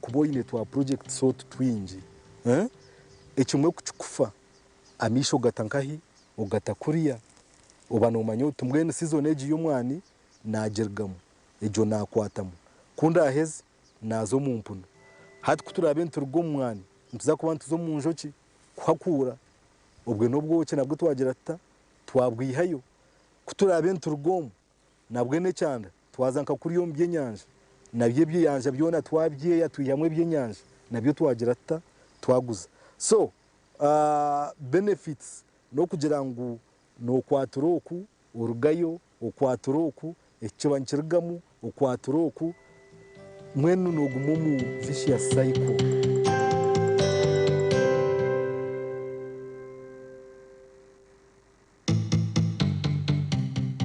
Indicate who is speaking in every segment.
Speaker 1: Okuba oine twa projects otu twingi, ekimwe ku kikufa, amaisho ogata nkahi? Ogata kuriya. Oba noomanya oti mbwenu season egi y'omwani naagirugamu, egyo naakwatamu. Ku ndaaheze, naaza omu mpunu. Hati ku turaabe nituruga omu mwani, nituza kuba nituza omu njoki kuhakuura. Obwe n'obwoki nabwo twagira tuta? Twabwihayo. Ku turaabe nituruga omu, nabwe n'ekyanda, twaza nka kuriya omu by'enyanja, nabyo eby'eyanja byona twabyeya twihamu eby'enyanja, nabyo twagira tuta? Twaguza. So, benefits n'okugira ngu nookwatura oku, orugayo, okwatura oku, eki kiba nikirugamu, okwatura oku, mbwenu nooguma omu vicious cycle.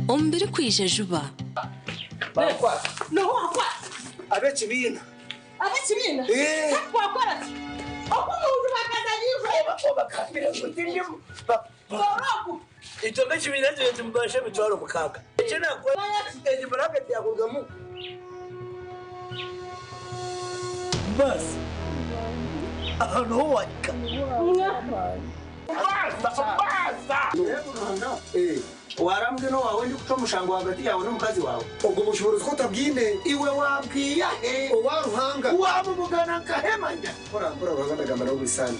Speaker 2: Omu birikwija juba.
Speaker 3: Ab'ekibiina.
Speaker 4: Ab'ekibiina? Hati twakora ki? Oku omuntu bakaza
Speaker 3: Oba obagambire ngu tindimu.
Speaker 4: Tora oku.
Speaker 3: Itwe nk'ekibiina kyo nitumubasha 60,000. Eki naakora egi buraketi yaakurugamu. Baasi aha niho waahika. Warambwe n'owaawe ndikucwa omushango ahagati yaawe n'omukazi waawe.
Speaker 5: Obwo bushoboorozi ku otabwine.
Speaker 3: Iwe waabwiha he?
Speaker 5: Owa Ruhanga.
Speaker 3: Waabubugana nkahe manya?
Speaker 5: Mpora mpora Ruhanga ndagamba nawe buri saana.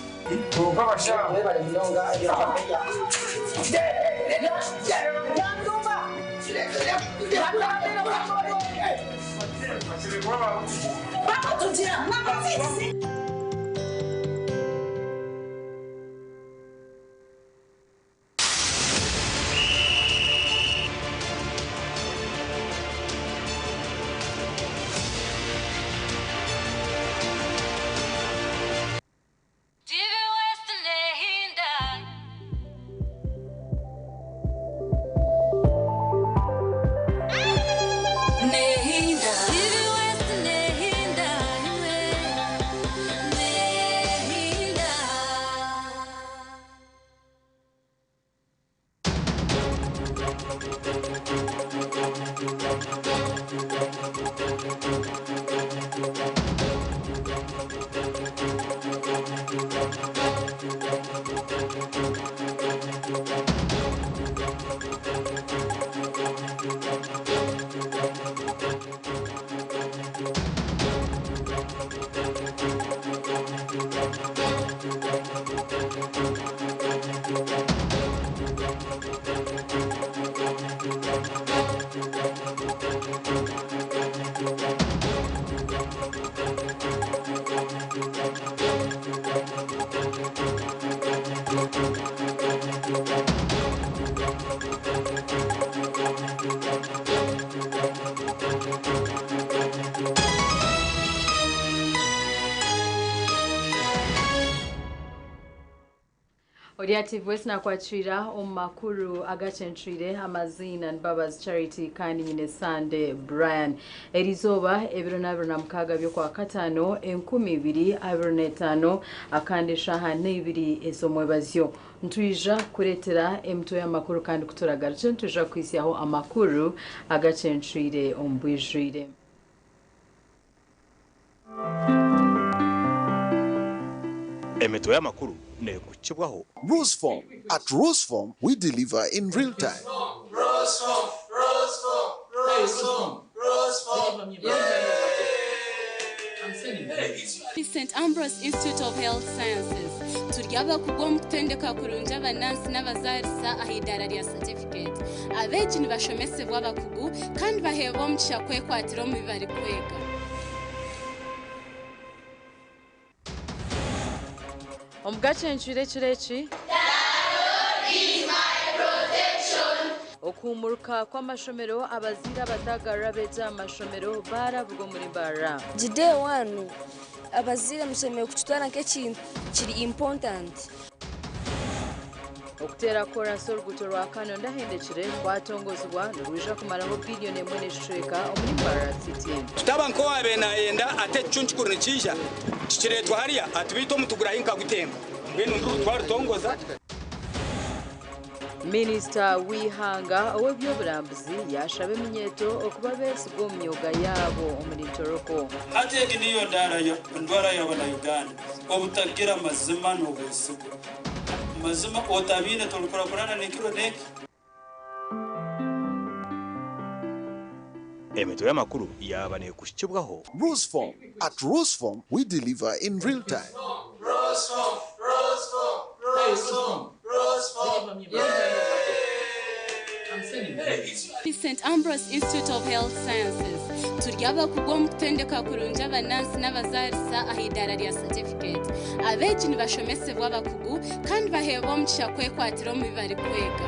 Speaker 2: TV West nehinda. Nehinda. TV West nehinda imwe. Nehinda.
Speaker 6: Ori ati Voice nakwakira omu makuru agacencwire amaziina ni Mbabazi Charity kandi nyine Sande Brian. Erizooba ebiro n'abiri na mukaaga by'okwakataano 2025 akandi eshaaha n'eibiri ez'omwebazyo. Nitwija kukureetera emitwe y'amakuru kandi kuturagarukye nitwija kukuhitsyaho amakuru agacencwire omu bwijwire.
Speaker 7: Emitwe y'amakuru neekukibwaho.
Speaker 8: Roseform. At Roseform, we deliver in real time.
Speaker 9: St Ambrose Institute of Health Sciences turi abakugu omu kutendeka kurungi abanansi n'abazaarisa aha idaara rya certificate. Abeegi nibashomesebwa abakugu kandi baheebwa omugisha kwekwatira omu bi barikwega.
Speaker 6: Omu gacencwire ekiro eki. Okuhumuruka kw'amashomero, abazaire abatagarura abeegi aha mashomero baaraburwa omuri Mbarara.
Speaker 10: Gidee wanu abazaire mushemereire kukitwara nk'ekintu kiri important.
Speaker 6: Okuteera koorasi oruguuto rwa Kano Ndahendekire kwatongozibwa nirwija kumaraho biiriyoni emwe n'ekicweka omuri Mbarara City.
Speaker 11: Tutaba nk'owaabaire naayenda ati ekicuncu kuri nikiija kikireetwa hariya ati beitu omuti gurahi nkagutemba mbwenu nduru twarutongoza.
Speaker 6: Minisita w'eihanga ow'ebyoburambuzi yashaba eminyeeto okuba abeesigwa omu myooga yaabo omuri Ntoroko.
Speaker 12: Hati egi niyo ndwara y'abana-Uganda, obutagira mazima n'obwesigwa. Mazima otabiine torikurakurana n'ekiro n'eki.
Speaker 7: Emitwe y'amakuru yaaba neekuhikibwaho.
Speaker 8: Rusform. At Rusform, we deliver in real time.
Speaker 9: St Ambrose Institute of Health Sciences turi abakugu omu kutendeka kurungi abanansi n'abazaarisa aha idaara rya certificate. Abeegi nibashomesebwa abakugu kandi baheebwa omugisha kwekwatira omu bi barikwega.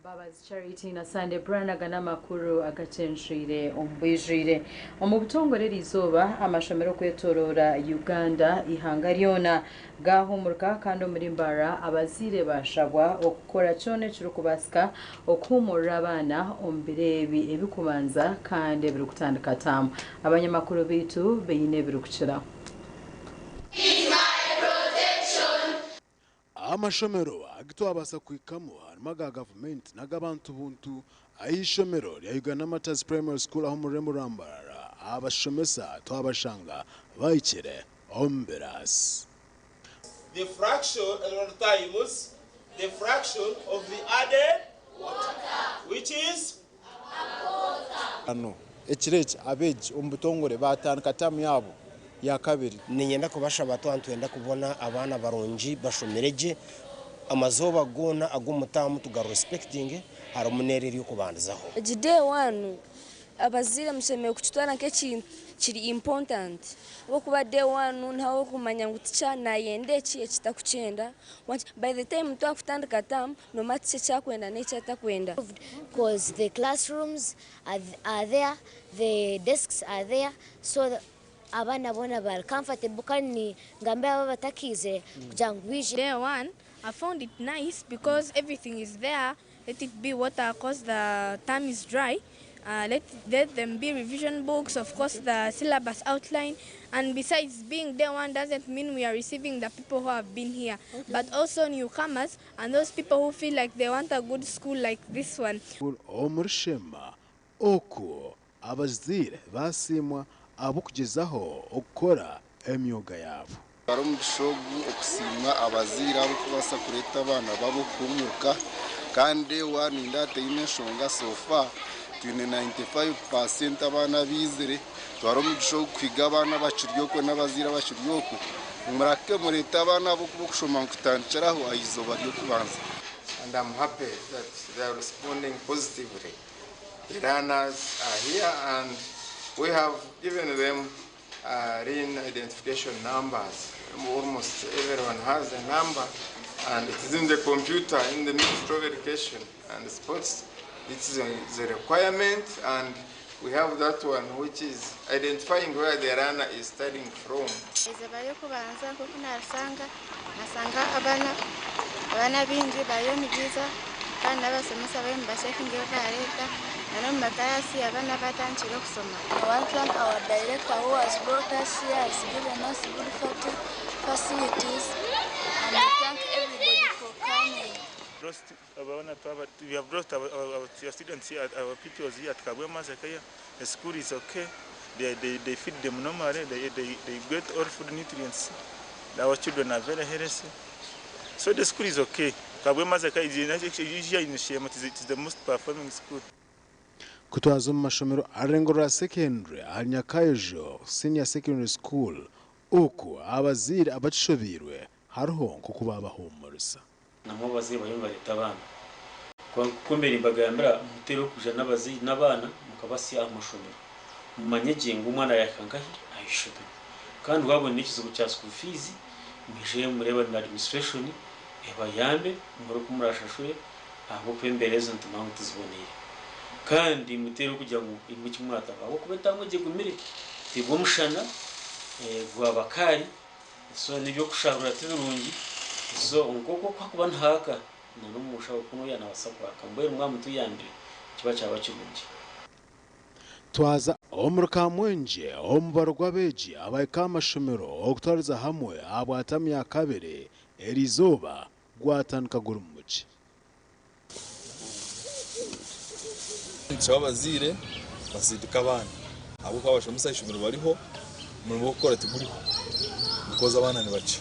Speaker 6: Mbabazi Charity na Sunday Brian aga n'amakuru agacenshwire omu bwijwire. Omu butongore eriizooba amashomero okwetoroora Uganda eihanga ryona gaahumuruka kandi omuri Mbarara abazaire baashabwa okukora kyona ekirikubaasika okuhuumurira abaana omu biro ebi ebirikubanza kandi ebirikutandika taamu. Abanyamakuru baitu baine ebirikukiraho.
Speaker 13: Amashomero agu twabaasa kuhikamu harimu aga gavumenti n'ag'abantu buntu. Ah'eishomero rya Uganda Martyrs Primary School ah'omu rurembo rwa Mbarara, abashomesa twabashanga bahikire omu biraasi.
Speaker 14: The fraction times the fraction of the added water, which is
Speaker 15: Hano ekiro eki abeegi omu butongore baatandika taamu yaabo ya kabiri.
Speaker 16: Niinyenda kubashaba twaba nitwenda kubona abaana barungi bashomire gye, amazooba goona ag'omu taamu tugarespectinge harimu n'eri ery'okubandizaho.
Speaker 10: Egi day one abazaire mushemereire kukitwara nk'ekintu kiri important ahabw'okuba day one niho orikumanya ngu teacher nayenda eki, eki takukyenda, by the time twakutandika term nomanya teacher eki arikwenda n'eki atakwenda.
Speaker 17: Coz the classrooms are there, the desks are there so abaana boona bari comfortable kandi ningambira abo abatakiizire kugira ngu baije.
Speaker 18: Day one I found it nice because everything is there, let it be water coz the term is dry, let let them be revision books, of course the syllabus outline and besides being day one doesn't mean we are receiving the people who have been here but also newcomers and those people who feel like they want a good school like this one.
Speaker 13: Omuri Sheema okwo abazaire baasiimwa ahabw'okugyezaho okukora emyoga yaabo.
Speaker 19: Hariho omugisha ogu okusiima abazaire ahabw'okubaasa kureeta abaana baabo kuhuumuruka kandi ewa nindeeba teine nshonga so far twine 95 per cent abaana abaizire. Twara omugisha ogu kuhiga abaana abakiri okwe n'abazaire abakiri okwe murake mureete abaana ahabw'okuba okushoma nikutandikiraho aha izooba ry'okubanza.
Speaker 20: And I'm happy that they are responding positively. The learners are here and we have given them LEAN identification numbers. Almost everyone has a number and it is in the computer in the Ministry of Education and Sports. It is the requirement and we have that one which is identifying where the learner is studying from.
Speaker 21: Eizooba ry'okubanza nk'oku narisanga, nasanga abaana abaana baingi bariyo nibaija kandi n'abashomesa bariyo nibashekinga ebi bareeta n'omu makaraasi abaana batandikire okusoma.
Speaker 22: I want to thank our director who has brought us here, has given us good facilities, and we thank everybody for coming.
Speaker 23: Lost abaana twaba we have lost our students here, our pupils here at Kabwema Zekaya. The school is okay. They feed them normally. They get all food nutrients. Our children are very healthy. So the school is okay. Kabwema Zekaya is here in Sheema. It is the most performing school.
Speaker 13: Kutwaza omu mashomero arurengo rwa secondary ahari Nyakayojo Senior Secondary School oku abazaire abakishobeirwe hariho nk'oku baabahumuriza.
Speaker 24: Namwe abazaire bariyo nibareeta abaana. Kwonka mbere nimbagambira muteereho kwija n'abazaire n'abaana mukabasya aha mashomero. Mumanye gye ngu omwana yaahika nkahi aha ishomero. Kandi waabona ekizibu kya school fees, mwije mureebane na administration ebayambe murebe oku murashashure ahabw'okuba embeera ezo nitumanya ngu tiziboneire. Kandi muteereho kugira ngu imwe eki mwataba ahabw'okuba etamu egyo egumire tibwa omushana gwaba kaari so n'ebyokusharura tibirungi so nk'oku hakuba nihaaka na n'omushaho kunuya nabaasa kwaka mbwenu mwaba mutuyambire kiba kyaba kirungi.
Speaker 13: Twaza omuri Kamwengye omubaro gw'abeegi abahika aha mashomero okutwariza hamwe ahabwa tamu ya kabiri. Eriizooba gwatandika guri mukye.
Speaker 1: Nitushaba abazaire basindike abaana ahabw'okuba abashomesa aha ishomero bariho, omurimo gw'okukora tiguriho because abaana ni bakye.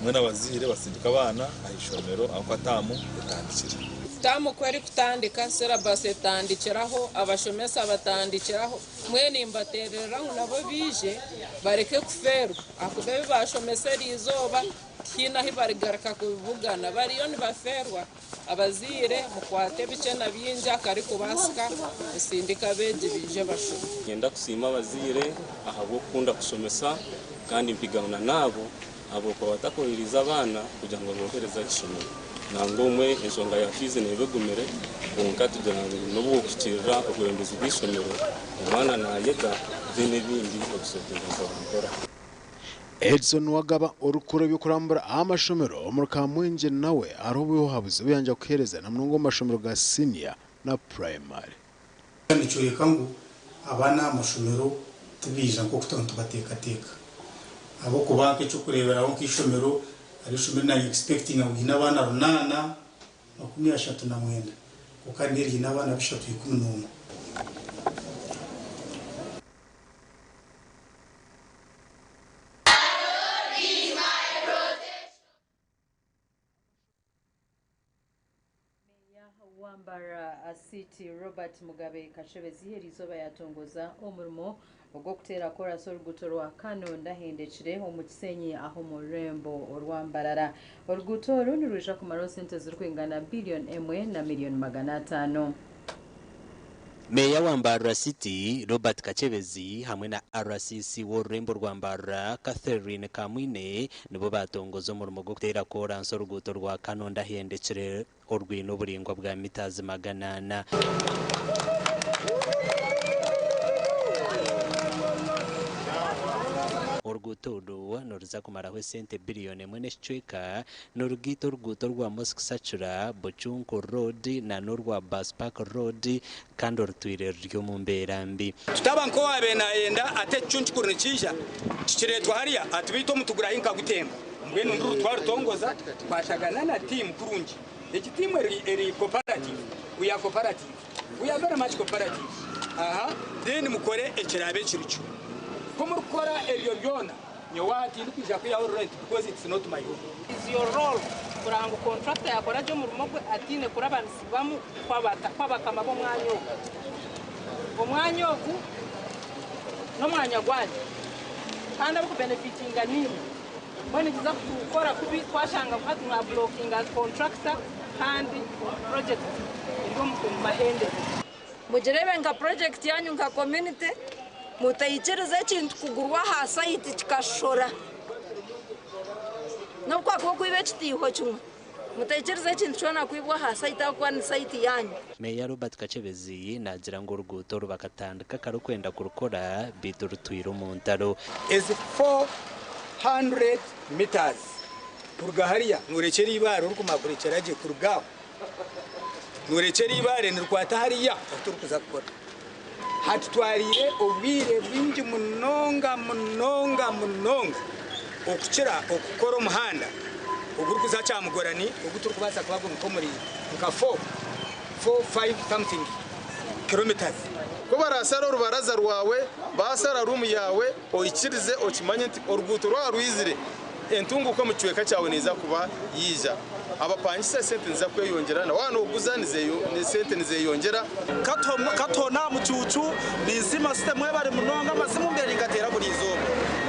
Speaker 1: Mbwenu abazaire basindike abaana aha ishomero ahabw'okuba taamu etandikire.
Speaker 3: Taamu ku erikutandika, syllabus etandikiraho, abashomesa batandikiraho, mbwenu nimbateererera ngu nabo baije bareke kufeerwa ahakuba ebi bashomesa eriizooba tihaine ahu barigaruka kubibugana, bariyo nibafeerwa. Abazaire mukwate bikye na bingi akarikubaasika musindike abeegi baije bashome.
Speaker 4: Niinyenda kusiima abazaire ahabw'okukunda kushomesa kandi mpigana naabo ahabw'okuba batakohereza abaana kugira ngu babohereze aha ishomero. Nangwa obumwe enshonga ya fiizi neeba egumire kwonka tugira ngu n'obu okuhikiirira obwebembezi bw'eishomero omwana naayega then ebindi obishovinga mpora mpora.
Speaker 13: Edson Wagaba orikukora eby'okurambura aha mashomero omuri Kamwengye nawe hariho obuhabuzi obu yangya kuheereza na munonga omu mashomero ga siniya na purayimari.
Speaker 5: Nikyoreka ngu abaana aha mashomero tibaija nk'oku tuba nitubateekateeka ahabw'okuba nk'eky'okureeberaho nk'eishomero hariho eishomero eri naanye expectinga ngu riine abaana 839 kwonka hariho eriine abaana 311.
Speaker 6: Wa Mbarara City Robert Mugabe Kashebezi eriizooba yatongoza omurimo ogw'okuteera koorasi oruguuto rwa Kano Ndahendekire omu Kisenyi aho omu rurembo orwa Mbarara. Oruguuto oru nirwija kumaraho sente zirikwingana biliyoni emwe na miliyoni 500.
Speaker 25: Meeya wa Mbarara City, Robert Kakyebezi hamwe na RCC w'orurembo rwa Mbarara, Catherine Kamwine nibo batongoza omurimo gw'okuteera koorasi oruguuto rwa Kano Ndahendekire orwine oburaingwa bwa mitazi 400. Oruguuto oru niruza kumaraho esente biliyoni emwe n'ekicweka nirugaita oruguuto orwa Mosque Circular, Buchunku Road na n'orwa Bus Park Road kandi orutwire ruri omu mbeera mbi.
Speaker 11: Tutaba nk'owaabaire naayenda ati ekicuncu kuri nikiija kikireetwa hariya ati beitu omutugura ahi nkagutemba. Mbwenu nduru twarutongoza twashagana na tiimu kurungi. Egi tiimu eri eri cooperative, we are cooperative, we are very much cooperative. Aha, then mukore ekiraabe kirikyo. Ku murikukora ebyo byona, nyowe aha tindikwija kwihaho rent because it's not my home.
Speaker 26: Is your role kuraba ngu contractor yakora gye omurimo gwe ataine kurabanisibwamu kw'abakama b'omwanya ogu. Omwanya ogu n'omwanya gwanyu kandi abarikubenefitinga niimwe. Mbwenu nikiza kutukora kubi twashanga ngu hati mwabulokinga contractor kandi project eri omu mahendero.
Speaker 27: Mugirebe nka project yanyu nka community, mutaikiriza ekintu kugurwa aha site kikashora. N'obu kwakuba okwiba ekitiiho kimwe, mutaikiriza ekintu kyona kwibwa aha site ahabw'okuba ni site yanyu.
Speaker 25: Meeya Robert Kakyebezi naagira ngu oruguuto oru bakatandika kare okwenda kurukora beitu rutwire omu ntaro.
Speaker 11: Is 400 meters kuruga hariya noorekyera eibaare orikumara kurekyera gye kuruga aho noorekyera eibaare nirikwata hariya ahu turikuza kukora. Hatutwariire obwire bwingi munonga munonga munonga okukira okukora omuhanda ogurikuza Kyamugorani ogu turikubaasa kuba guri nk'omuri nka four, four, five something kilometres.
Speaker 20: Ku baraashare orubaraza rwawe, baashara ruumu yaawe, oikirize okimanye nti oruguuto rwaba rwizire, entunguuka omu kicweka kyawe neeza kuba yaija. Abapangisa esente niziza kweyongyera na waaba nooguza esente nizeyongyera.
Speaker 14: Katona aha mucuucu ninsiima site mwebare munonga amasimu mbe ningateera buri izooba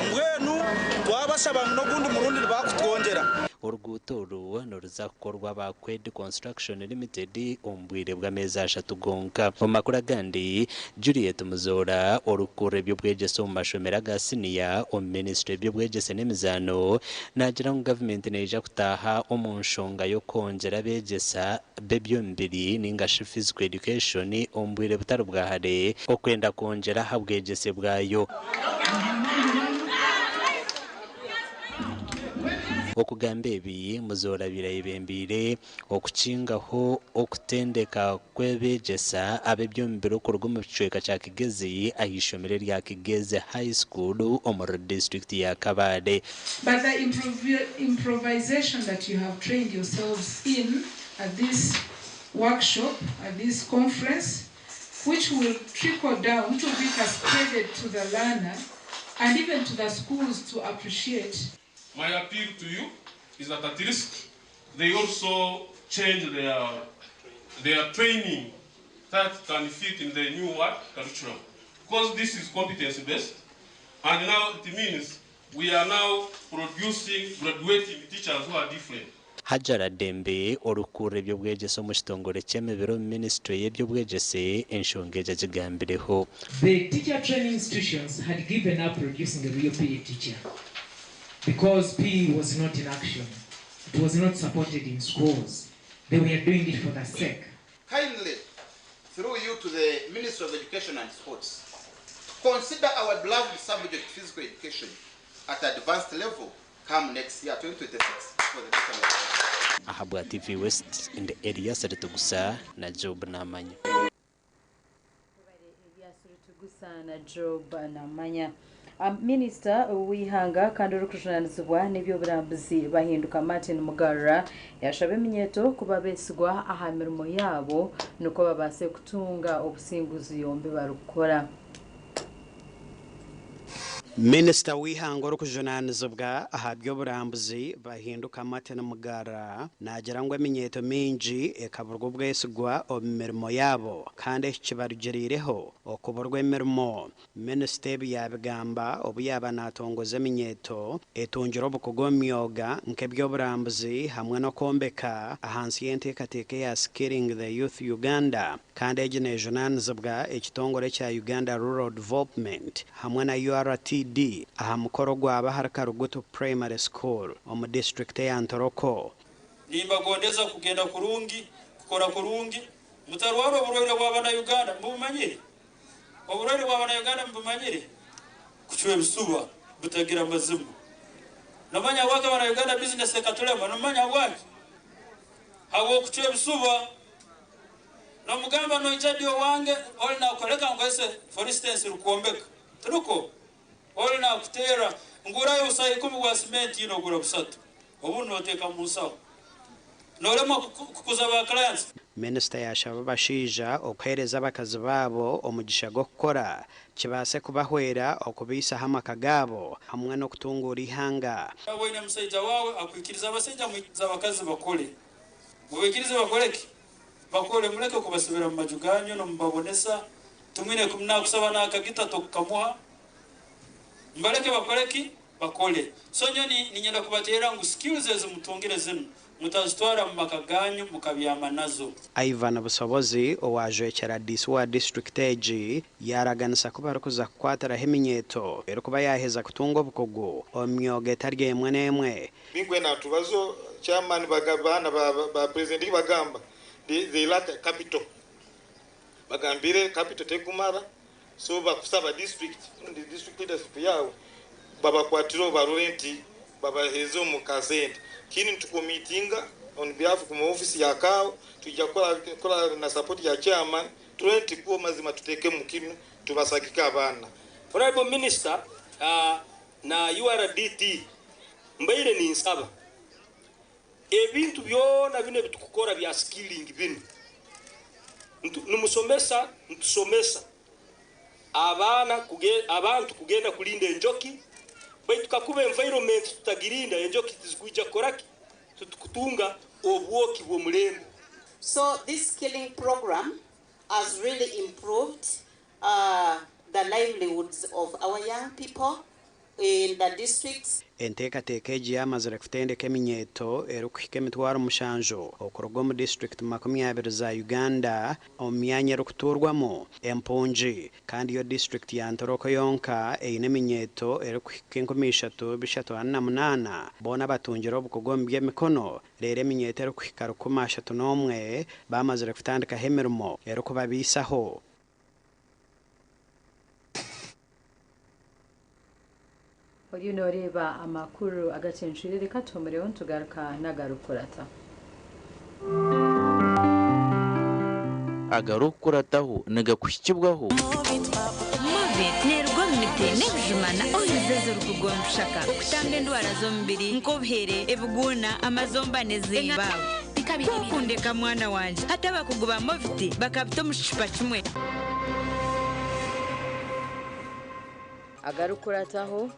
Speaker 14: mbwenu twabashaba ngu n'ogundi murundi nibakutwongyera.
Speaker 25: Oruguuto oru niruza kukorwa aba Kwed Construction Limited omu bwire bw'ameezi ashatu gonka. Omu makuru agandi, Juliet Muzoora orikukurira eby'obwegyese omu mashomero aga siniya omu minisitule y'eby'obwegyese n'emizaano naagira ngu gavumenti neija kutaaha omu nshonga y'okwongyera abeegyesa b'eby'omubiri ninga shi physical education omu bwire butari bwa hare okwenda kwongyera aha bwegyese bwayo. Okugamba ebi, Muzoora abaire ayebembeire okukingaho okutendeka kw'abeegyesa ab'eby'omubiri okuruga omu kicweka kya Kigezi aha ishomero erya Kigezi High School omuri disiturikiti ya Kabale.
Speaker 2: But the improvisation that you have trained yourselves in at this workshop, at this conference, which will trickle down to be cascaded to the learner and even to the schools to appreciate.
Speaker 7: My appeal to you is that at least they also change their, their training that can fit in the new work curriculum. Because this is competence based, and now it means we are now producing, graduating teachers who are different.
Speaker 25: Hajara Dembe, orikukurira eby'obwegyese omu kitongore ky'emibiri omu minisiture y'eby'obwegyese enshonga egi agigambireho.
Speaker 8: The teacher training institutions had given up producing a real PE teacher because PE was not in action. It was not supported in schools. They were doing it for the sake.
Speaker 9: Kindly, through you to the Ministry of Education and Sports, consider our beloved subject physical education at advanced level come next year, 2026, for the betterment.
Speaker 25: Ahabwa TV West, ndi Elias Ritugusa na Job Namanya.
Speaker 6: Elias Ritugusa na Job Namanya. Minisita w'eihanga kandi orikujunaanizibwa n'eby'oburambuzi Bahinduka Martin Mugarura yashaba eminyeeto kuba abeesigwa aha mirimo yaabo nikwo babaase kutunga obusinguzi omu bi barikukora.
Speaker 12: Minisita w'eihanga orikujunaanizibwa aha by'oburambuzi Bahinduka Martin Mugarra naagira ngu eminyeeto mingi ekaburwa obwesigwa omu mirimo yaabo kandi eki kibarugiriireho okuburwa emirimo. Minisita ebi yaabigamba obu yaaba naatongoza eminyeeto etungire obukugu omu myoga nk'eby'oburambuzi hamwe n'okwombeka ahansi y'enteekateeka eya Skilling the Youth Uganda kandi egi neejunaanizibwa ekitongore ekya Uganda Rural Development hamwe na URTD aha mukoro ogwaba ahari Karugutu Primary School omu disiturikiti eya Ntoroko.
Speaker 15: Nimbagondeza kugenda kurungi, kukora kurungi, mutarwara oburwaire bwa Uganda, mubumanyire? Oburwaire bwa Uganda mubumanyire? Kucwa ebisuba, butagira amazima. Nomanya bwaki abana Uganda business ekatulema, nomanya bwaki? Habw'okucwa ebisuba. Nomugamba noija ndi owange, oli nakoleka nkwese, for instance, rukwombeka. Turuko? Oli nakuteera, ngurayo busaha 10 bwa simenti ino ogura busatu. Obundi noteeka mu nsaho. Noremwa kukuza ba clients.
Speaker 12: Minisita yaashaba abashaija okuheereza abakazi baabo omugisha gw'okukora kibaase kubahwera okubaisaho amaka gaabo hamwe n'okutunguura eihanga.
Speaker 15: Waaba oine musaija waawe akwikiriza abasaija mwikirize abakazi bakore. Mubaikirize bakore ki? Bakore mureke kubasibira mu maju ganyu nomubabonesa. Tumwine nakusaba n'akagita tokukamuha. Mubareke bakore ki? Bakore. So nyowe niinyenda kubateera ngu skills ezi mutungire zinu mutazitwara mu maka ganyu mukabyama nazo.
Speaker 12: Ivan Busobozi owaajwekyera Diisi wa disiturikiti egi yaaraganisa ku barikuza kukwatiraho eminyeeto erikuba yaaheza kutunga obukugu omu myoga etari emwe n'emwe.
Speaker 20: Bingwe natubazo chairman bagabana ba, ba president bagamba they, they lack capital bagambire capital tekumara so bakusaba district ndi district leadership yawe babakwatire barore nti babaheze omu kasente kini nitukomitinga on behalf ku office ya kao tujja kola kola na support ya chairman turore nti kuo mazima tuteke mu kinu tubasagike abaana.
Speaker 16: Honorable Minister na URDT mbaire ninsaba ebintu byona bino ebitukukora bya skilling bino nimusomesa ntusomesa abaana abantu kugenda kulinda enjoki baitu kakuba environment tutagirinda enjoki tizikuija kukoraki tutukutunga obwoki bw'omulembe.
Speaker 28: So this skilling program has really improved the livelihoods of our young people in the districts.
Speaker 12: Enteekateeka egi yaamazire kutendeka eminyeeto erikuhika 700,000 okuruga omu disiturikiti 20 za Uganda omu myanya erikutuurwamu empungi kandi yo disiturikiti ya Ntoroko yonka eine eminyeeto erikuhika 3448 boona batungire obukugu omu by'emikono reero eminyeeto erikuhika 131 bamazire kutandikaho emirimo erikubabaisaho.
Speaker 6: Oriyo noreeba amakuru agacencwire reka tuhuumureho nitugaruka n'agarikukurata.
Speaker 10: Agarikukurataho nigakuhikibwaho.
Speaker 17: Movit neeruga omu miti n'ebijuma na oils ezirikugondushaka okutamba endwara z'omubiri nk'obuhere, ebiguuna, amazomba n'ezimba. Kwokundeka mwana wangye hati abakugu ba Movit bakabita omu kicupa kimwe.
Speaker 6: Agarikukurataho,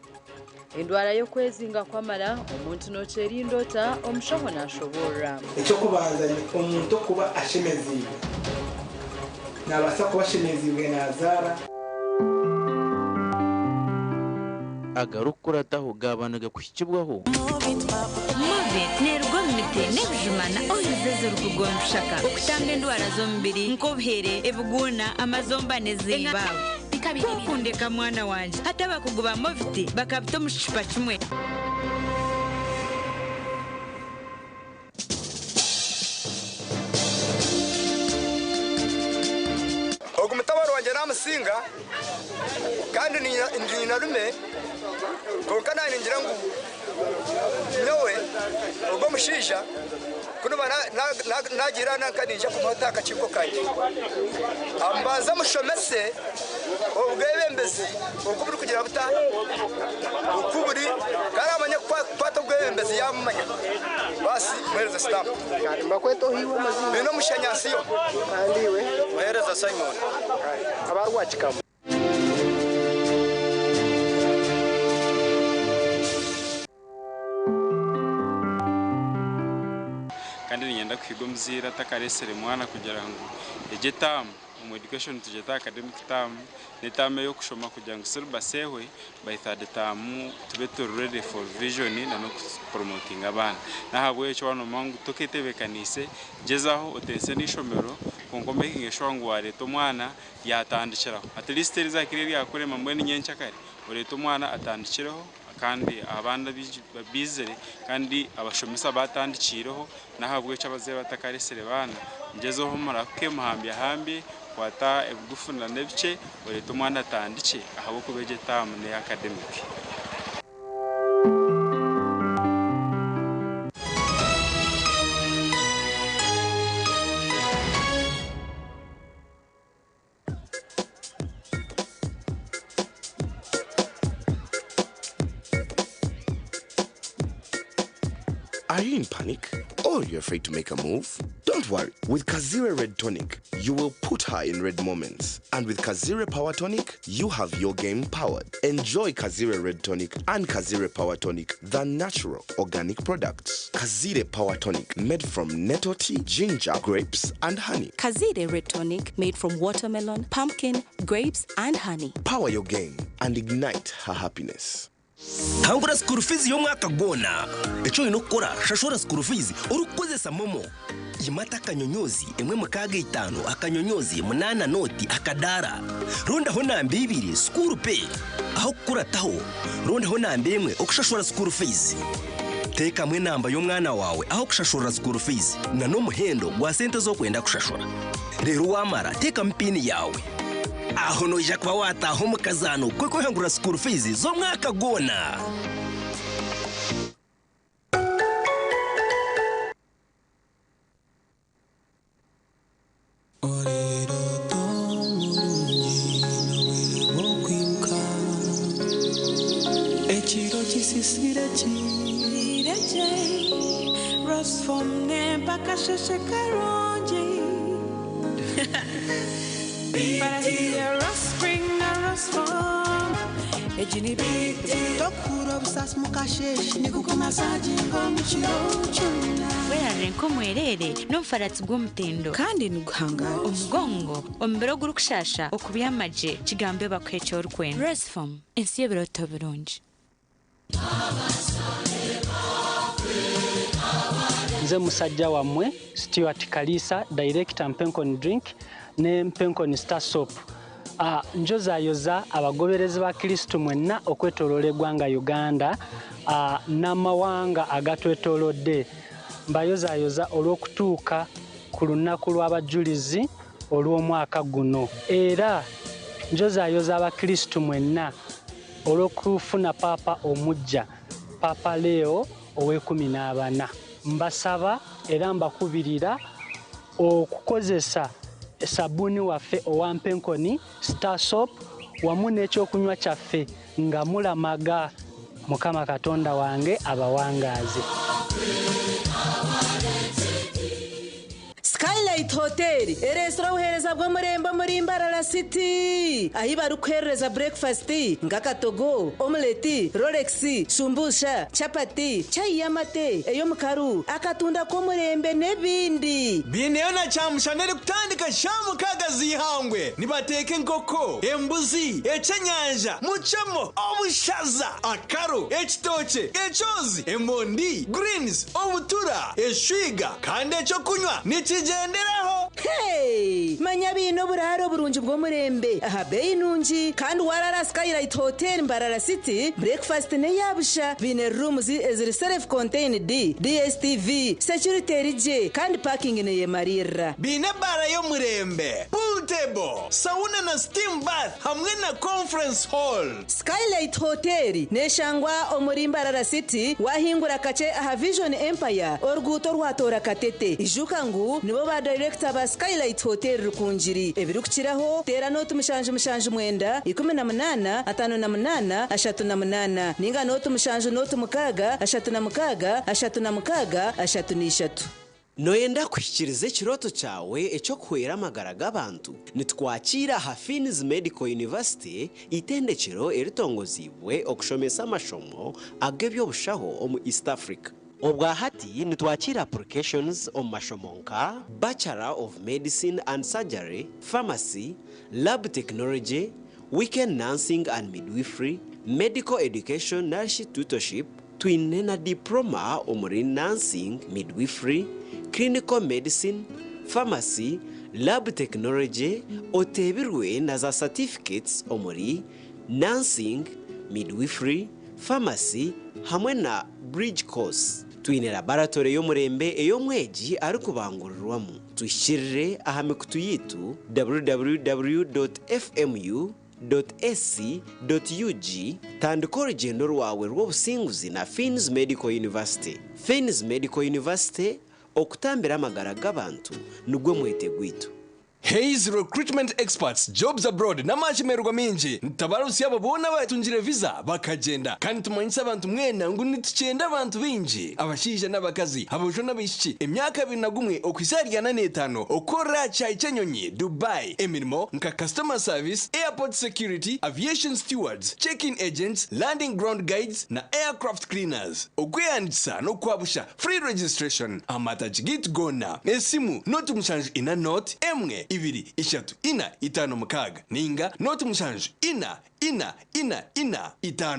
Speaker 6: Endwara y'okwezinga kw'amara, omuntu nokyerinda ota? Omushaho nashoboorora.
Speaker 18: Eky'okubanza ni omuntu okuba ashemeziibwe. Naabaasa kuba ashemeziibwe naazaara.
Speaker 10: Agarikukurataho gaaba nigakuhikibwaho.
Speaker 17: Movit neeruga omu miti n'ebijuma na oils ezirikugondushaka okutamba endwara z'omubiri nk'obuhere, ebiguuna, amazomba n'ezimba. Kwokundeka mwana wangye hati abakugu ba Movit bakabita omu kicupa kimwe.
Speaker 19: Ogu mutabani wangye namusinga kandi ndi nyinarume, kwonka naanye ningira ngu nyowe ogu omushaija ku ndiba naagira nanka niinyija kumuha ata akakiiko kangye. Mbanze mushomese obwebembezi oku burikugira buta, oku buri, ku araamanye kukwata obwebembezi yaabumanya, baasi muheereze sitampu. Baine omushanyansiyo. Muheereza Simon.
Speaker 21: Kandi niinyenda kuhiga omuzaire atakareetsire mwana kugira ngu egyo etaamu, omu education nitugyeta academic term, n'etaamu ey'okushoma kugira ngu syllabus ehwe, by third term tube turi ready for revision n'okupromotinga abaana. N'ahabw'ekyo waaba noomanya ngu toketebeekaniise, gyezaho oteese n'eishomero kwonka omekinge sure ngu waareeta omwana yaatandikiraho. At least eriizakire eryakurema mbwenu nyenkyakare oreete omwana atandikireho. Kandi abandi abaingi baizire kandi abashomesa baatandikiireho, n'ahabw'ekyo abazaire batakareetsire baana, mugyezeho murahuke muhambyahambye, kwata ebigufu n'ebikye oreete omwana atandikye ahabw'okuba egyo etaamu n'eya academic.
Speaker 22: Are you in panic or you're afraid to make a move? Don't worry. With Kazire Red Tonic, you will put her in red moments. And with Kazire Power Tonic, you have your game powered. Enjoy Kazire Red Tonic and Kazire Power Tonic, the natural organic products. Kazire Power Tonic, made from nettle tea, ginger, grapes, and honey.
Speaker 23: Kazire Red Tonic made from watermelon, pumpkin, grapes, and honey.
Speaker 22: Power your game and ignite her happiness.
Speaker 24: Hangura school fees y'omwaka gwona. Eki oine kukora, shashura school fees orikukozesa MoMo. Yimata akanyonyozi emwe mukaaga itaano akanyonyozi munaana nooti akadaara. Rondaho namba ibiri school pay. Aho kukurataho, rondaho namba emwe okushashura school fees. Teekamu enamba y'omwana waawe aho kushashurira school fees na n'omuhendo gwa sente ezi orikwenda kushashura. Reero waamara teekamu piini yaawe. Aho noija kuba waataaha omu kazaano k'okwehangurira school fees z'omwaka gwona.
Speaker 29: Ekiro kisisire kiire gye Rosform nempa akasheshe karungi Egi ni BT Tokuhurira obusaasi mukasheeshe Nigukumasaginga omu kiro kyona
Speaker 17: Werarire nk'omwereere n'omufaratsi gw'omutindo.
Speaker 29: Kandi niguhangaara.
Speaker 17: Omugongo, omubiri ogurikushaasha, okubyama gye, kigambe bakuhe eki orikwenda. Rosform, ensi y'ebirooto birungi.
Speaker 30: Nze musajja wammwe Stuart Kaliisa, Director Mpenkoni Drink ne Mpenkoni Star Soap. Ah, njozayoza abagoberezi ba Kristo mwenna okwetoloola eggwanga Uganda ah, n'amawanga agatwetoolodde. Mbayozayoza olw'okutuuka ku lunaku lw'abajulizi olw'omwaka guno. Era njozayoza Abakristo mwenna Olw'okufuna Paapa omuggya, Paapa Leo ow'ekumi n'abana. Mbasaba era mbakubirira okukozesa sabbuuni waffe owa Mpenkoni Star Soap wamu n'ekyokunywa kyaffe nga mulamaga. Mukama Katonda wange abawangaaze.
Speaker 1: Skylight Hotel ereetsire obuheereza bw'omurembe omuri Mbarara City ahi barikuheerereza breakfast nk'akatogo, omelette, rolex, shumbusha, chapati, chai y'amate, ey'omukaru, akatunda k'omurembe n'ebindi.
Speaker 2: Biineyo na kyamushana erikutandika shaaha mukaaga z'eihangwe. Nibateeka enkoko, embuzi, ekyenyanja, mucemo, obushaza, akaro, ekitookye, ekyozi, emondi, greens, obutura, eshwiga kandi ekyokunywa nikigyenderaho.
Speaker 1: Hey! Manya baine oburaaro burungi bw'omurembe aha beeyi nungi kandi waraara aha Skylight Hotel Mbarara City, breakfast n'eya busha. Baine rooms eziri self contained, DSTV, security eri gye kandi parking neyemariirira.
Speaker 2: Baine ebaara y'omurembe, pool table, sauna na steam bath hamwe na conference hall.
Speaker 1: Skylight Hotel neshangwa omuri Mbarara City wahingura kakye aha Vision Empire oruguuto orwatoora Katete. Ijuka ngu nibo ba dayirekita ba Skylight Hotel Rukungiri. Ebirikukiraho teera nooti 779 18 58 38 ninga nooti 7 nooti 6 36 36 33.
Speaker 3: Nooyenda kuhikiiriza ekirooto kyawe eky'okuhwera amagara g'abantu? Nitukwakiira aha Finn's Medical University, eitendekero eritongoziibwe okushomesa amashomo ag'eby'obushaho omu East Africa. Obwa hati nitwakiira applications omu mashomo nka, Bachelor of Medicine and Surgery, Pharmacy, Lab Technology, Weekend Nursing and Midwifery, Medical Education narishi Tutorship, Twine na Diploma omuri Nursing, Midwifery, Clinical Medicine, Pharmacy, Lab Technology, oteebirwe na za Certificates omuri Nursing, Midwifery, Pharmacy hamwe na Bridge Course. Twine laboratory y'omurembe ei omwegi arikubangurirwamu. Tuhikirire aha mikutu yaitu www.fmu. Ac.ug Tandika orugyendo rwawe rw'obusinguzi na Finn's Medical University. Finn's Medical University, okutambira amagara g'abantu nigwo mwete gwaitu.
Speaker 2: Hays Recruitment Experts, Jobs Abroad n'amashemererwa maingi nitutabarutsya abo boona abatungire visa bakagyenda kandi nitumanyisa abantu mwena ngu nitukyenda abantu baingi abashaija n'abakazi, aboojo n'abaishiki emyaka 21 okuhitsya ahari 45 okukorera aha kishaayi ky'enyonyi Dubai emirimo nka Customer Service, Airport Security, Aviation Stewards, Check-in Agents, Landing Ground Guides na Aircraft Cleaners. Okwehandiikisa n'okwabusha, Free Registration, Amatagi gaitu goona, esimu, 0 7 0 1 2 3 4 5 6 ninga 0 7 4 4 4 4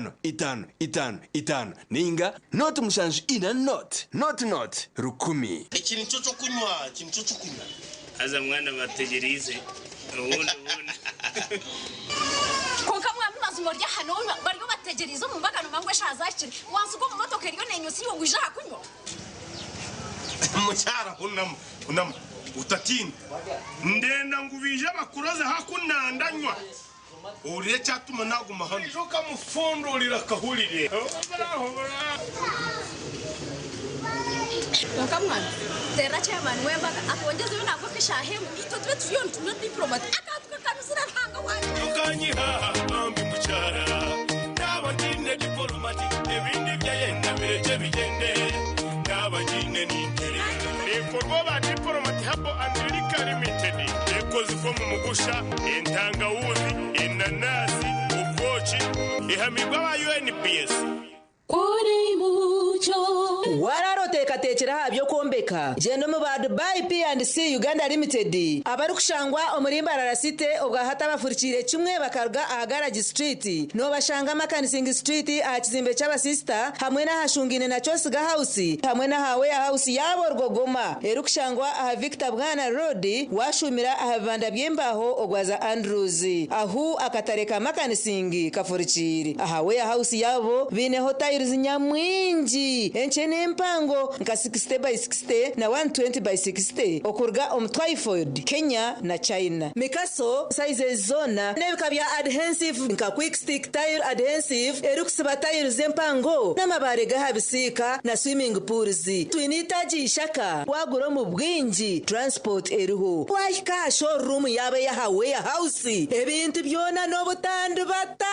Speaker 2: 5 5 5 5 ninga 0 7 4 0 0 0 1000.
Speaker 4: Eki nikyo ky'okunywa, eki nikyo ky'okunywa.
Speaker 5: Haza mwana bategyereize obundi obundi.
Speaker 11: Kwonka mwami mazima ori aha nonywa bariyo bategyereize omu mbaga nomanya ngu eshaaha zahikire wansiga omu motoka eriyo nenyusa iwe ngu ija aha kunywa.
Speaker 4: Mukyara hunama, hunama, otatiina. Ndenda ngu baije bakuroze haku nandanywa. Ohurire ekyatuma naguma hanu. Oija okamufundurira akahurire.
Speaker 11: Kwonka mwana terera chairman w'embaga atwongyezeyo nangwa nk'eshaaha emwe itwe tube turiyo nitunywa diplomat akantu kakanuzire Ruhanga wangye.
Speaker 4: Tokanyiha bambi mukyara Naaba ngiine dipolomati Ebindi byayenda birekye bigyende Naaba ngiine ninterera. Neekorwa aba Diplomat Herbal and Liquor Limited. Ekozirwe omu mugusha, entangawuzi, enanasi, obwoki. Ehamiibwe aba UNBS.
Speaker 1: Waraara oteekateekire aha by'okwombeka? Gyenda omu ba Dubai P&C Uganda Limited abarikushangwa omuri Mbarara City obwa hati abafurikiire kimwe bakaruga aha Garage Street. Noobashanga Makanising Street aha kizimbe ky'abasisita hamwe n'ahashungaine na Kyosiga House hamwe n'aha Warehouse yaabo Rwogoma erikushangwa aha Victor Bwana Road waashuumira aha bibanda by'embaaho ogwaza Andrews ahu akatare ka Makanising kafurikiire. Aha Warehouse yaabo baineho tile. tiles nyamwingi enkye n'empango nka 60 by 60 na 120 by 60 okuruga omu Twyford, Kenya na China. Mikaso sizes zoona n'ebika bya adhensive nka quick stick tile adhensive erikusiba tiles empango n'amabaare g'aha bisiika na swimming pools. Twine itaagi ishaka wagura omu bwingi transport eriho. Wahika aha showroom yaaba ey'aha warehouse ebintu byona n'obutandibata.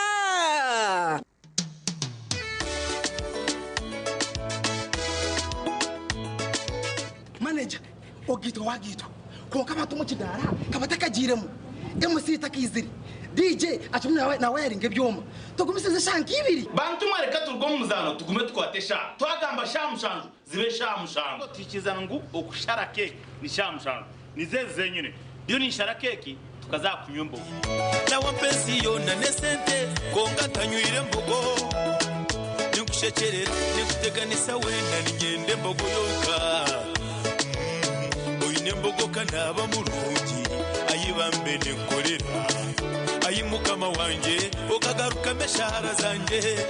Speaker 7: Manager, ogaitwa wagaitwa kwonka abantu omu kidaara ka batakagiiremu. MC takaizire, DJ akirimu nawayaringa ebyoma. Tugumisirize eshaaha nk'ibiri.
Speaker 5: Bantu mwe reka turuge omu muzaano tugume tukwate eshaaha. Twagamba shaaha mushanju zibe shaaha mushanju. Twikiriza ngu okushara keeki ni shaaha mushanju. Nizo ezi zenyine. Ndiyo ninshara keeki tukaza aha kunywa embogo.
Speaker 8: Nawampa ensi yoona n'esente kwonka ntanywire mbogo. Ninkushekyerera, ninkuteganisa weena niinyenda embogo yonka. Oine embogo ka naaba murungi, ai bambe ninkukorera. Ai Mukama wangye, okagarukamu eshaara zangye.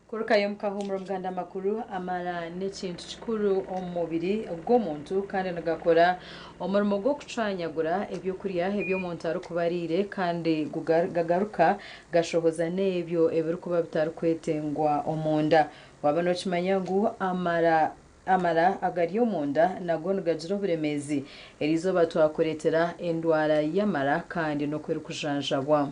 Speaker 6: Kurukayo omu kahuumuro Muganda amakuru amara n'ekintu kikuru omu mubiri gw'omuntu kandi nigakora omurimo gw'okucwanyagura ebyokurya ebi omuntu arikuba ariire kandi gagaruka gashohoza n'ebyo ebirikuba bitarikwetengwa omunda. Waaba nookimanya ngu amara amara agari omunda nago nigagira oburemeezi, eriizooba twakureetera endwara y'amara kandi n'oku erikujanjabwa.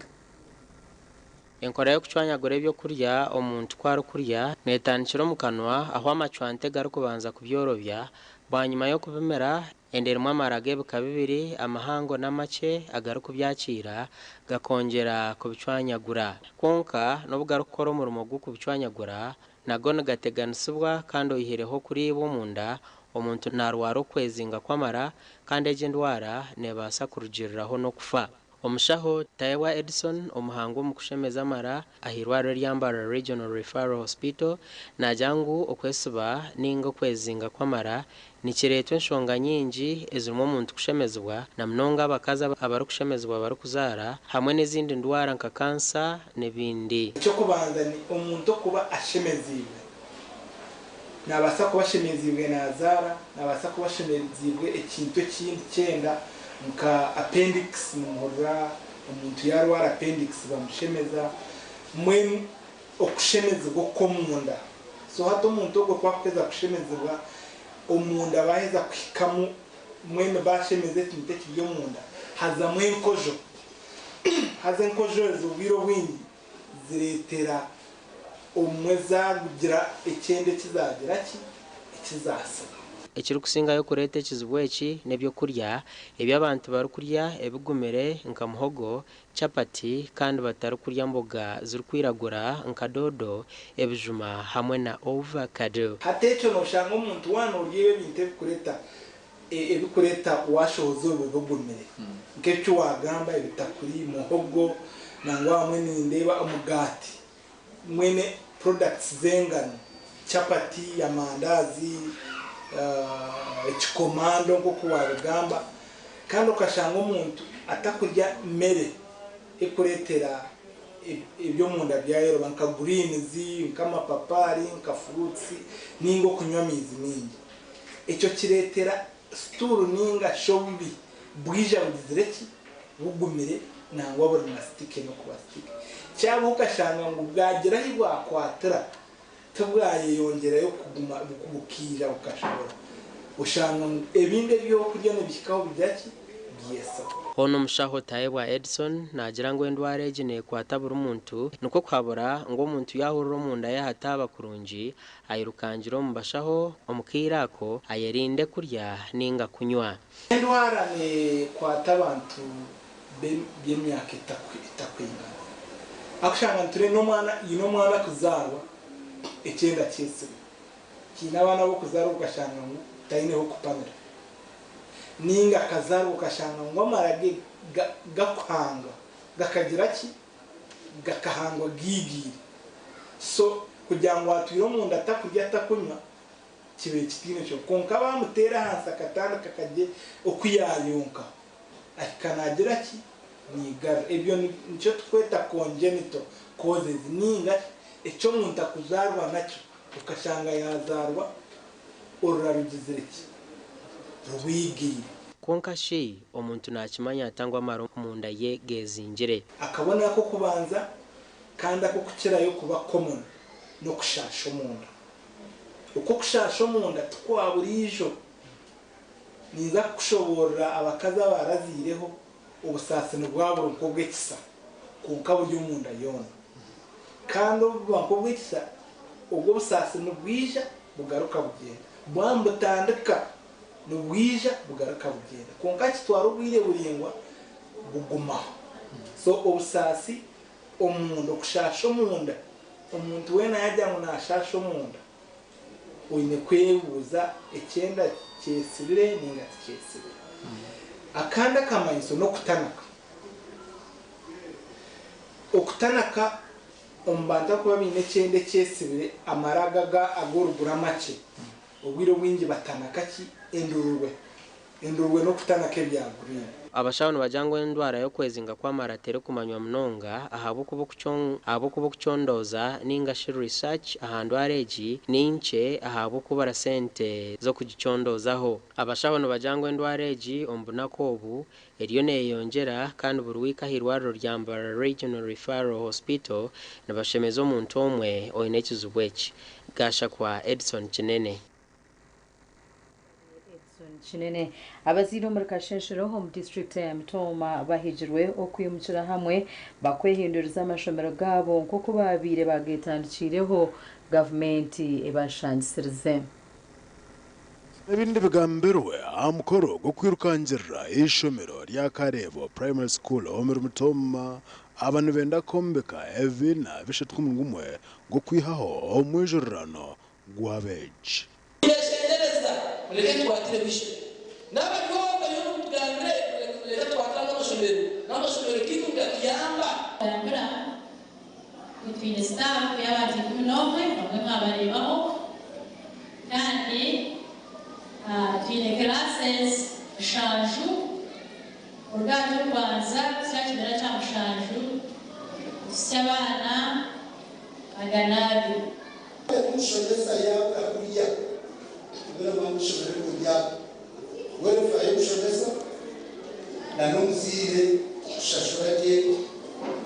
Speaker 9: Enkora y'okucwanyagura ebyokurya omuntu ku arikurya neetandikira omu kanwa ahu amacwante garikubanza kubyorobya bwanyima y'okubimira enda erimu amara g'ebika bibiri amahango n'amakye agarikubyakiira gakongyera kubicwanyagura. Kwonka n'obu garikukora omurimo gw'okubicwanyagura nago nigateganisibwa kandi oyihireho okuriibwa omunda omuntu naarwara okwezinga kw'amara kandi egi endwara neebaasa kurugiiriraho n'okufa. Omushaho Tayebwa Edson omuhangu omu kushemeza amara ah'eirwariro erya Mbarara Regional Referral Hospital naagira ngu okwesiba ninga okwezinga kw'amara nikireetwa enshonga nyingi ezirimu omuntu kushemezibwa na munonga abakazi abarikushemezibwa barikuzaara hamwe n'ezindi ndwara nka kansa n'ebindi.
Speaker 18: Eky'okubanza ni omuntu okuba ashemeziibwe. Naabaasa kuba ashemeziibwe naazaara, naabaasa kuba ashemeziibwe ekintu ekindi kyenda nka appendix, nimuhurira omuntu yaarwara appendix bamushemeza, mbwenu okushemezibwa okw'omunda. So hati omuntu ogwo ku akuheza kushemezibwa, omunda baaheza kuhikamu mbwenu baashemeza ekintu ekiri omunda, hazamu enkojo. Haza enkojo ezo obwire obwingi zireetera obumwe zaagira ekyenda eki zaagira ki? Eki zaasiba.
Speaker 9: Ekirikusingayo kureeta ekizibu eki n'ebyokurya ebi abantu barikurya ebigumire nka muhogo, chapati kandi batarikurya mboga zirikwiragura nka doodo, ebijuma hamwe na ovacado.
Speaker 18: Hati ekyo noshanga omuntu waaba norya ebintu ebikureta ebikureta washohoza obwo bigumire nk'eki wagamba ebitakuri, muhogo nangwa hamwe nindeeba omugati Mwine products z'engano, chapati, amandazi, ekikomando nk'oku wabigamba kandi okashanga omuntu atakurya mere ekureetera eby'omunda byayoroba nka greens, nk'amapapari, nka fruits ninga okunywa amaizi maingi. Ekyo kireetera stool ninga shi obubi bwija bugizire ki? Bugumire nangwa buri na sticky n'okuba sticky. Kyabaho okashanga ngu bwagira ahi bwakwatira tibwayeyongyerayo kuguma bukaija bukashobora. Oshanga ngu ebindi ebyokurya nibihikaho bigira ki? Byesiba.
Speaker 9: Hoona omushaho Tayebwa Edson naagira ngu endwara egi neekwata buri muntu nikwo kuhabura ngu omuntu yaahurira omunda ye hataaba kurungi ayirukangire omu bashaho omu kaire ako ayerinde kurya ninga kunywa.
Speaker 18: Endwara nekwata abantu b'emyaka etakwingana. Akushanga niture n'omwana yine omwana kuzarwa ekyenda kyesibe. Kiine abaana b'okuzarwa okashanga ngu taine h'okupamira. Ninga akazarwa okashanga ngu amara ge gakuhanga gakagira ki? Gakahangwa giigiire. So kugira ngu atwire omunda atakurya atakunywa kibaire kitaine kyo. Kwonka baamuteera ahansi akatandika kagye oku yaayonka ahika naagira ki? Niigarura. Ebyo nikyo tukweta congenital causes ninga eki omuntu akuzaarwa nakyo okashanga yaazaarwa orura rugizire ki? Rwigiire.
Speaker 9: Kwonka shi omuntu naakimanya ata ngu amara omunda ye geezingire?
Speaker 18: Akabonero ak'okubanza kandi ak'okukirayo kuba common n'okushaasha omunda. Okwo okushaasha omunda tikwa buriijo. Ninza kukushoboorora abakazi abaaraziireho obusaasi nibwabura nk'obw'ekisa kwonka buri omunda yoona. Kandi obu buba nk'obw'ekisa, obwo obusaasi nibwija bugaruka bugyenda. Bwaba nibutandika nibwija bugaruka bugyenda. Kwonka kitwara obwire buraingwa bugumaho. So obusaasi omunda, okushaasha omunda, omuntu weena yaagira ngu naashaasha omunda, oine kwebuuza ekyenda kyetsibire ninga tikyetsibire. Akandi akamanyiso n'okutanaka. Okutanaka omu bantu abakuba baine ekyenda ekyetsibire amara aga ag'oruguru amakye, obwire obwingi batanaka ki? Endurwe. Endurwe n'okutanaka ebya green.
Speaker 9: Abashaho nibagira ngu endwara y'okwezinga kw'amara terikumanywa munonga ahabw'okuba ahabw'okuba okucondooza ninga shi research aha ndwara egi ni nkye ahabw'okubura sente z'okugicondoozaho. Abashaho nibagira ngu endwara egi omu bunaku obu eriyo neyeyongyera kandi buri wiiki ah'eirwariro rya Mbarara Regional Referral Hospital nibashemeza omuntu omwe oine ekizibu eki. Gashakwa Edson Kinene.
Speaker 6: Edson Kinene. Abazaire omuri Kashenshero omu disiturikiti ya Mitooma bahigirwe okwimukira hamwe bakwehinduriza amashomero gaabo nk'oku baabaire baagetandikiireho gavumenti ebashangisirize.
Speaker 12: Ebindi bigambirwe aha mukoro gw'okwirukangirira eishomero rya Kareebo Primary School omuri Mitooma, aba nibenda kwombeka ebibiina 31 gw'okwihaho omwijurirano gw'abeegi.
Speaker 13: Ninyeshengyereza mureke tukwatire bw'eishomero. Naaba ndi owa bariyo nimutugambira reka tukwatire ago amashomero, n'amashomero gaitu nigatuyamba.
Speaker 14: Gambira ngu twine sitaafu y'abantu 11, bamwe mwabareebaho, kandi twine classes mushanju, kuruga aha ky'okubanza kuhitsya aha kibiina kya mushanju, nituhitsya abaana 200.
Speaker 15: Omushomesa yaabura kurya, mbwenu omwana w'eishomero riri omu welfare y'omushomesa na n'omuzaire kushashura gye,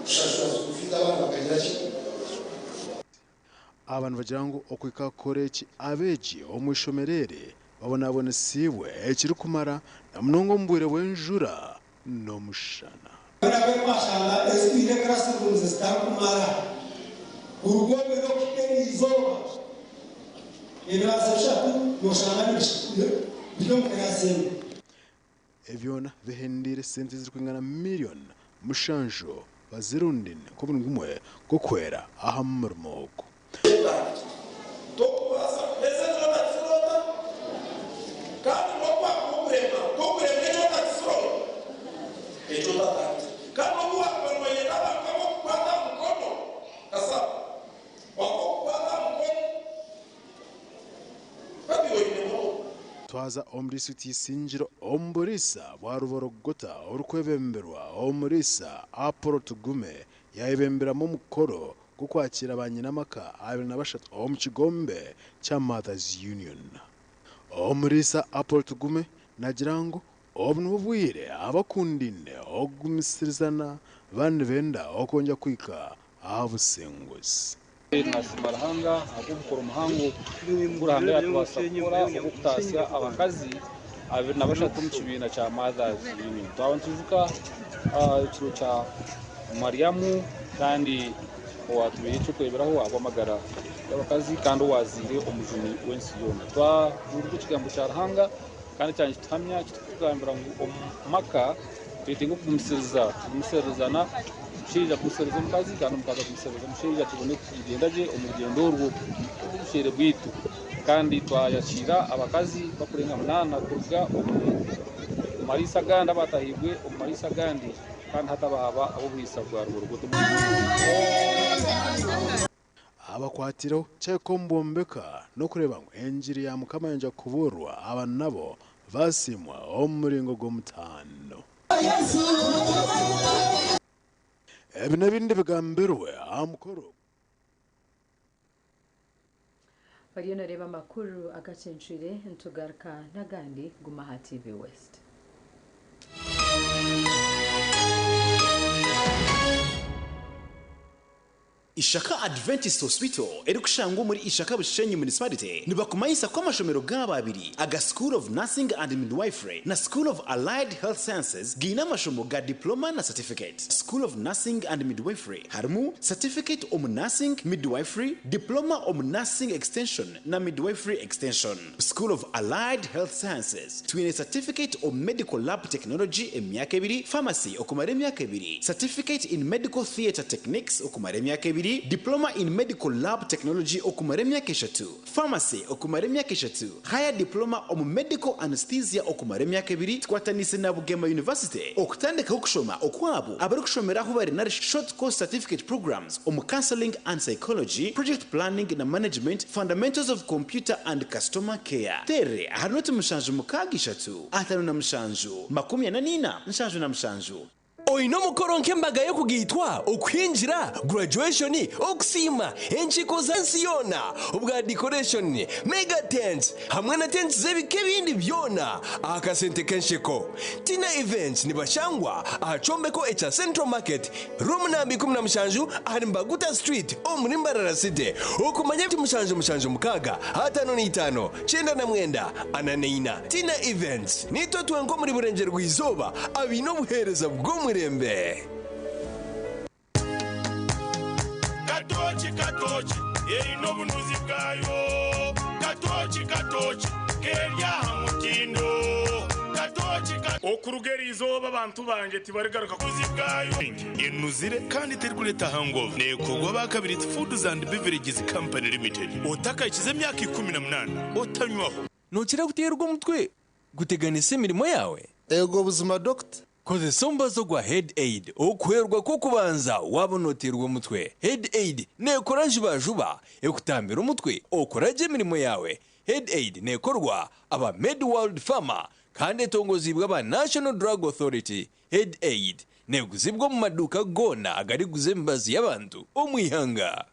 Speaker 15: kushashura school fees abaana bakagira ki?
Speaker 12: Aba nibagira ngu okuhika kukora eki abeegi omu ishomero eri babonabonesiibwe ekirikumara na munonga omu bwire bw'enjura n'omushana.
Speaker 16: Nabwe twashanga ezi twine classrooms zitarikumara kuruga obwe n'okuhika eriizooba ebiraasa bishatu noshanga biri omu class emwe.
Speaker 12: Ebi byona bihendeire sente ezirikwingana miriyoni mushanju bazirundine nk'omurimo gumwe gw'okuhwera aha murimo ogu.
Speaker 20: Tokubaasa kuheza eki otakisiroota, kandi n'obu wakuba omurema, tokuremwa eki otakisiroota, eki otatandikire. Kandi n'obu wakuba noyenda abantu ab'okukwata aha mukono, kasaba ab'okukwata aha mukono, hati iwe oine motoka.
Speaker 12: Twaza omu disiturikiti y'Isingiro omu buriisa bwa Ruborogota oburikwebemberwa Omuriisa Apollo Tugume yayebemberamu omukoro gw'okwakiira ba nyinamaka 23 omu kigombe kya Mothers Union. Omuriisa Apollo Tugume nagira ngu obu nibwo bwire abakundaine okugumisiririzana baaba nibenda okwongyera kuhika aha businguzi.
Speaker 25: Nasiima Ruhanga ahabw'omukoro muhango ogu Ruhanga yaatubaasisa kukora ogw'okutaasya abakazi 23 omu kibiina kya Mothers Union. Twaba nitwijuka ekiro kya Mariamu kandi owaatubaire eky'okureeberaho ahabw'amagara g'abakazi kandi owaazaire omujuni w'ensi yoona. Twabuurirwa ekigambo kya Ruhanga kandi kyaba nikituhamya kirikutugambira ngu omu maka twetenga okugumisiriza, tugumisiririzana, omushaija agumisirize omukazi kandi omukazi agumisirize omushaija tubone kugyenda gye omu rugyendo orwo orw'obushwere bwaitu. Kandi twayakiira abakazi bakurenga munaana kuruga omu mariisa agandi abaatahiibwe omu mariisa agandi kandi hati abaaba ab'oburiisa bwa Rworogoto.
Speaker 12: Abakwatireho kyeka omu bwombeka n'okureeba ngu engiri ya Mukama yaija kubuurirwa aba nabo basiimwa omu muringo gw'omutaano. Ebi n'ebindi bigambirwe aha mukoro.
Speaker 6: Oriyo noreeba amakuru agacencwire nitugaruka n'agandi guma aha TV West.
Speaker 10: Ishaka Adventist Hospital erikushangwa omuri Ishaka Bushenyi Municipality nibakumanyisa ku amashomero gaabo abiri aga School of Nursing and Midwifery na School of Allied Health Sciences gaine amashomo ga Diploma na Certificate. School of Nursing and Midwifery harimu Certificate omu Nursing, Midwifery, Diploma omu Nursing Extension na Midwifery Extension. School of Allied Health Sciences twine Certificate omu Medical Lab Technology emyaka ebiri, Pharmacy okumara emyaka ebiri, Certificate in Medical Theatre Techniques okumara emyaka ebiri, Diploma in Medical Lab Technology okumara emyaka eshatu, Pharmacy okumara emyaka eshatu, Higher Diploma omu Medical Anesthesia okumara emyaka ebiri, tukwataniise na Bugema University okutandikaho okushoma okwabo abarikushomera ahu bari nari Short Course Certificate Programs omu Counselling and Psychology, Project Planning na Management, Fundamentals of Computer and Customer Care. Teerere ahari noti 7 6 57 44 77.
Speaker 2: Oine omukoro nk'embaga y'okugaitwa, okuhingira, graduation, okusiima, enkiiko z'ensi yoona, obwa decoration, mega tents hamwe na tents z'ebika ebindi byona aha kasente k'ensheko. Tina Events nibashangwa aha kyombeko ekya Central Market, room namba 17 ahari Mbaguta Street omuri Mbarara City. Okumanya 776 55 99 44. Tina Events niitwe twenka omuri Burengyerwa-izooba abaine obuheereza bw'omurembe.
Speaker 4: Katooki katooki eine obunuzi bwayo Katooki katooki keri aha mutindo Katooki ka. Okuruga eri izooba abantu bangye tibarigaruka kuzi bwayo. Enuzire kandi terikureeta hangover. Neekorwa aba Kabirizi Foods and Beverages Company Limited. Otakahikize emyaka 18 otanywaho.
Speaker 2: Nookira kuteerwa omutwe guteganisa emirimo yaawe?
Speaker 15: Eego buzima Dokita.
Speaker 2: Kozesa omubazi ogwa Head Aid okuhwerwa kw'okubanza waaba nooteerwa omutwe. Head Aid neekora jubajuba, ekutambira omutwe okora gye emirimo yaawe. Head Aid neekorwa aba Medworld Pharma kandi etongoziibwe aba National Drug Authority. Head Aid neeguzibwa omu maduuka goona agarikuguza emibazi y'abantu omu ihanga.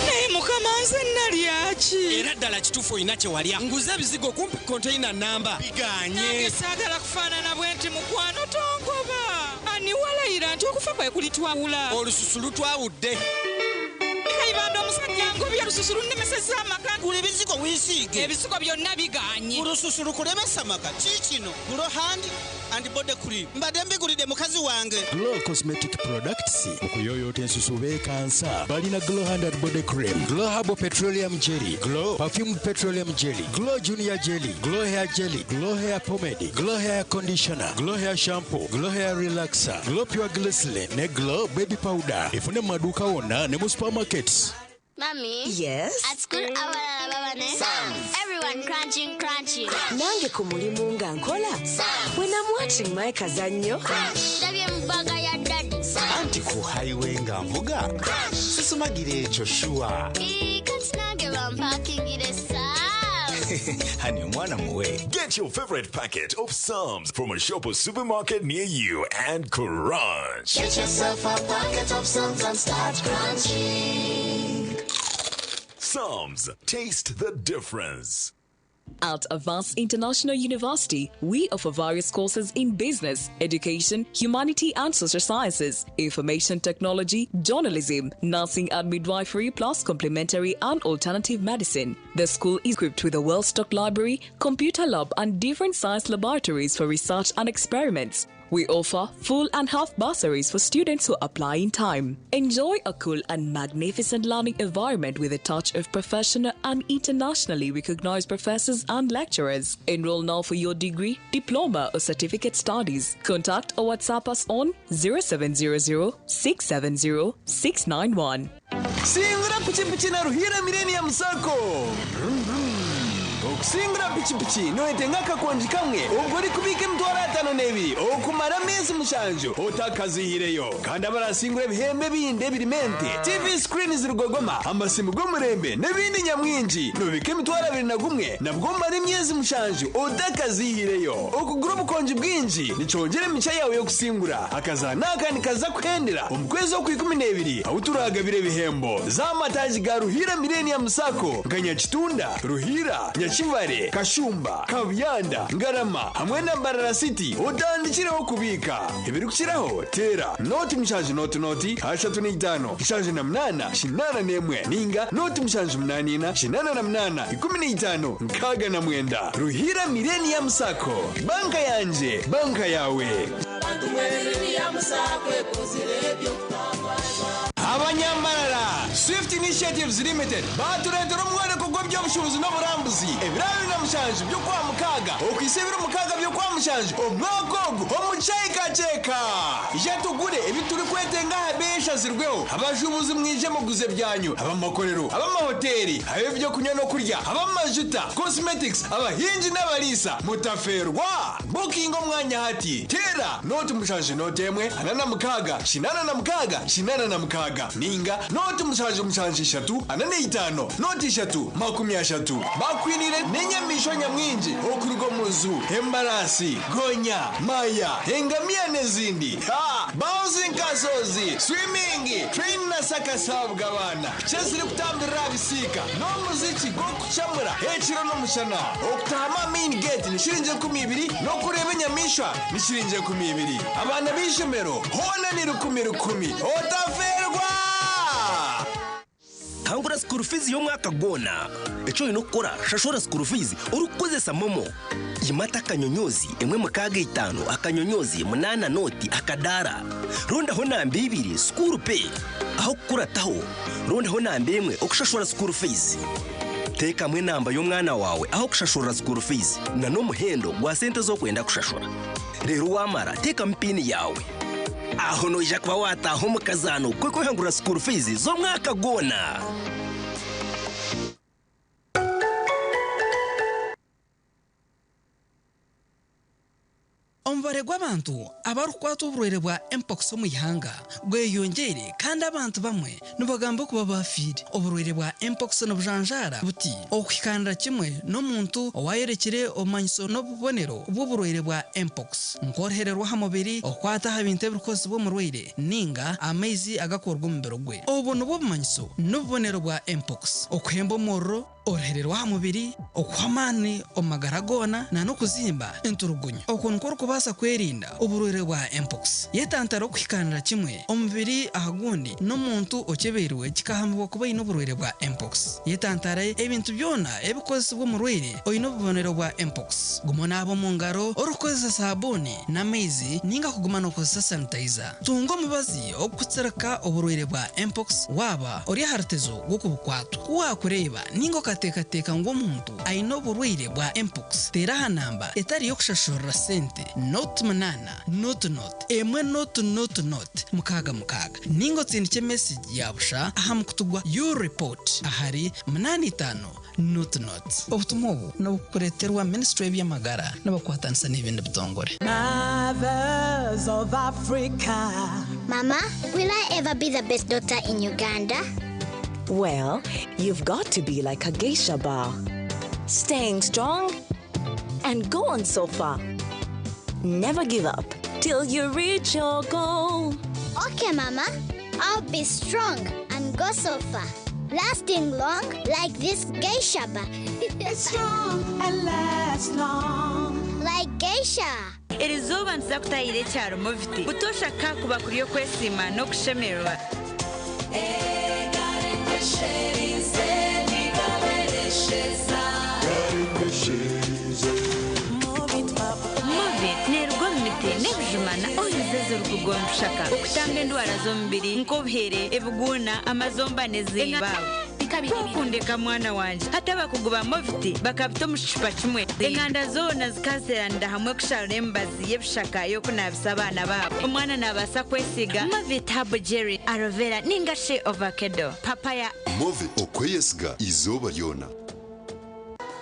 Speaker 19: Naye mukama nze nalya ki?
Speaker 21: Era ddala kituufu olina kye walya. Nguze ebizigo kumpi konteyina nnamba bigaanye.
Speaker 19: Nange saagala kufaanana bwenti mukwano tongoba. Ani walayira nti okufa kwe kulitwawula?
Speaker 21: Olususu lutwawudde.
Speaker 19: Kayibanda omusajja angobye olususu lunnemesezza amaka.
Speaker 22: Gula ebizigo weesiige.
Speaker 19: Ebizigo byonna bigaanye.
Speaker 22: Olususu lukulemesa amaka? Kiikino Glow Hand and Body Cream. Mbadde mbigulidde mukazi wange.
Speaker 23: Glow Cosmetic Products mu kuyooyoota ensusu beekansa. Balina Glow Hand and Body Cream, Glow Herbal Petroleum Jelly, Glow Perfumed Petroleum Jelly, Glow Junior Jelly, Glow Hair Jelly, Glow Hair Pomade, Glow Hair Conditioner, Glow Hair Shampoo, Glow Hair Relaxer, Glow Pure Glycerin ne Glow Baby Powder. Efune mu maduuka wonna ne mu supermarkets.
Speaker 24: Mommy.
Speaker 26: Yes?
Speaker 24: At school, abalala baba ne. Everyone crunching, crunching.
Speaker 26: Nange ku mulimu nga nkola. When I'm watching my kazannyo.
Speaker 24: Ndabye mu bag ya daddy.
Speaker 27: Anti ku highway nga nvuga sisumagira ekyo sure.
Speaker 24: Ii, kati nange bampakingire Psalms.
Speaker 27: Honey omwana muwe.
Speaker 28: Get your favorite packet of Psalms from a shop or supermarket near you and crunch.
Speaker 29: Get yourself a packet of Psalms and start crunching.
Speaker 28: Psalms, taste the difference.
Speaker 31: At Avance International University, we offer various courses in business, education, humanity and social sciences, information technology, journalism, nursing and midwifery, plus complementary and alternative medicine. The school is equipped with a well-stocked library, computer lab, and different science laboratories for research and experiments. We offer full and half bursaries for students who apply in time. Enjoy a cool and magnificent learning environment with a touch of professional and internationally recognized professors and lecturers. Enroll now for your degree, diploma, or certificate studies. Contact or WhatsApp us on 0700 670 691.
Speaker 2: Singura pikipiki na Ruhira Millennium Sacco. Kusingura pikipiki noyetenga akakongi kamwe obwo orikubiika 52,000 okumara ameezi 7 otakazihireyo. Kandi abarasingura ebihembo ebindi ebirimu ente, TV screens rugogoma, amasimu g'omurembe n'ebindi nyamwingi. Nobika 21,000 nabwo omara emyezi 7 otakazihireyo. Okugura obukongi bwingi nikyongyera emigisha yawe y'okusingura. Akazaano aka nikaza kuhendera omu kwezi okwa 12 ahu turagabira ebihembo. Za amataagi ga Ruhiira Millennium Sacco nka Nyakitunda, Ruhiira, Nyakivale, Kashumba, Kabuyanda, Ngarama hamwe na Mbarara City otandikireho kubiika. Ebirikukiraho teera 0 7 0 0 35 78 81 ninga 0 7 84 88 15 69. Ruhiira Millennium Sacco. Banka yangye, banka yawe. Abanyambarara, Swift Initiatives Limited batureetera omworeko gw'eby'obushuubuzi n'oburambuzi ebiro 27 by'okwa mukaaga okuhitsya ebiro 6 by'okwa mushanju omwaka ogu omu Kyekakyeka. Ija tugure ebi turikwetenga aha beeyi eshazirweho. Abashuubuzi mwije muguze ebyanyu, ab'amakorero, ab'amahoteeri, ab'ebyokunywa n'okurya, ab'amajuta, cosmetics, abahingi n'abariisa, mutafeerwa! Bukinga omwanya hati, teera 0 7 0 1 46 86 86 ninga 0 7 7 3 45 0 3 30. Bakwiniire n'enyamaishwa nyamwingi okuruga omu nju, embaraasi, gonya, maya, engamiya n'ezindi. Ha! Bouncing castles, swimming, train na circus ahabw'abaana, piki ezirikutambirira aha bisiika n'omuziki gw'okucamura ekiro n'omushana. Okutaahamu aha main gate ni shiringi 20 n'okureeba enyamaishwa ni shiringi 20. Abaana b'eishomero hoona ni rukumi rukumi. Otafeerwa!
Speaker 1: Hangura school fees y'omwaka gwona. Eki oine kukora, shashura school fees orikukozesa MoMo. Yimata akanyonyoozi emwe mukaaga itaano akanyonyoozi munaana nooti akadaara. Rondaho namba ibiri school pay. Aho kukurataho, rondaho namba emwe okushashura school fees. Teekamu enamba y'omwana waawe aho kushashurira school fees na n'omuhendo gwa sente ez'okwenda kushashura. Reero waamara teekamu PIN yaawe. Aho noija kuba waataaha omu kazaano k'okwehangurira school fees z'omwaka gwona.
Speaker 31: Omubare gw'abantu abarikukwatwa oburwaire bwa Mpox omu ihanga gweyongyeire kandi abantu bamwe nibagamba okuba baafiire. Oburwaire bwa Mpox nibujanjaara buti okuhikaanira kimwe n'omuntu owaayorekire obumanyiso n'obubonero bw'oburwaire bwa Mpox nk'oruhere rw'aha mubiri, okukwata aha bintu ebirikukozesibwa omurwaire ninga amaizi agakuruga omu mubiri gwe. Obu nibwo bumanyiso n'obubonero bwa Mpox, okuhemba omuriro, Oruhere rw'aha mubiri, okuhwa amaani omu magara goona na n'okuzimba enturugunyu. Oku nikwo orikubaasa kwerinda oburwaire bwa mpox. Yetantare okuhikaanira kimwe omubiri aha gundi n'omuntu okyebeirwe kikahamibwa kuba aine oburwaire bwa mpox. Yetantare ebintu byona ebikukozesibwa omurwaire oine obubonero bwa mpox. Guma onaabe omu ngaro orikukozesa saabuuni n'amaizi ninga kuguma nookozesa sanitayiza. Tunga omubazi ogurikutsirika oburwaire bwa mpox waaba ori aha rutezo rw'okubukwatwa. Ku waakureeba ninga okateekateeka ngu omuntu aine oburwaire bwa mpox, teera aha namba etari y'okushashurira sente, 08 00 1 00 66 ninga otsindikye mesegi ya busha aha mukutu gwa U-Report ahari 85 00. Obutumwa obu nibukureeterwa Minisitule y'eby'amagara nibakwatanisa n'ebindi bitongore.
Speaker 3: Mothers of Africa.
Speaker 24: Mama, will I ever be the best doctor in Uganda?
Speaker 26: Well, you've got to be like a geisha bar. Staying strong and go on so far. Never give up till you reach your goal.
Speaker 24: Okay, Mama. I'll be strong and go so far. Lasting long like this geisha bar.
Speaker 3: Strong and last long.
Speaker 24: Like geisha.
Speaker 5: Eri izooba nituza kutahira ekyaro Movit butoosha kakuba kuri okwesiima n'okushemererwa. Movit neeruga omu miti n'ebijuma na oils ezirikuruga omu bishaka okutamba endwara z'omubiri nk'obuhere, ebiguuna, amazomba n'ezimba. Kwokundeka mwana wangye hati abakugu ba Movit bakabita omu kicupa kimwe. Enganda zoona zikazeeranira hamwe kusharura emibazi y'ebishaka y'okunaabisa abaana baabo. Omwana naabaasa kwesiiga Movit Herbal Jelly, Aloe Vera ninga shi Ovakedo, Papaya.
Speaker 7: Movit okweyesiga izooba ryona.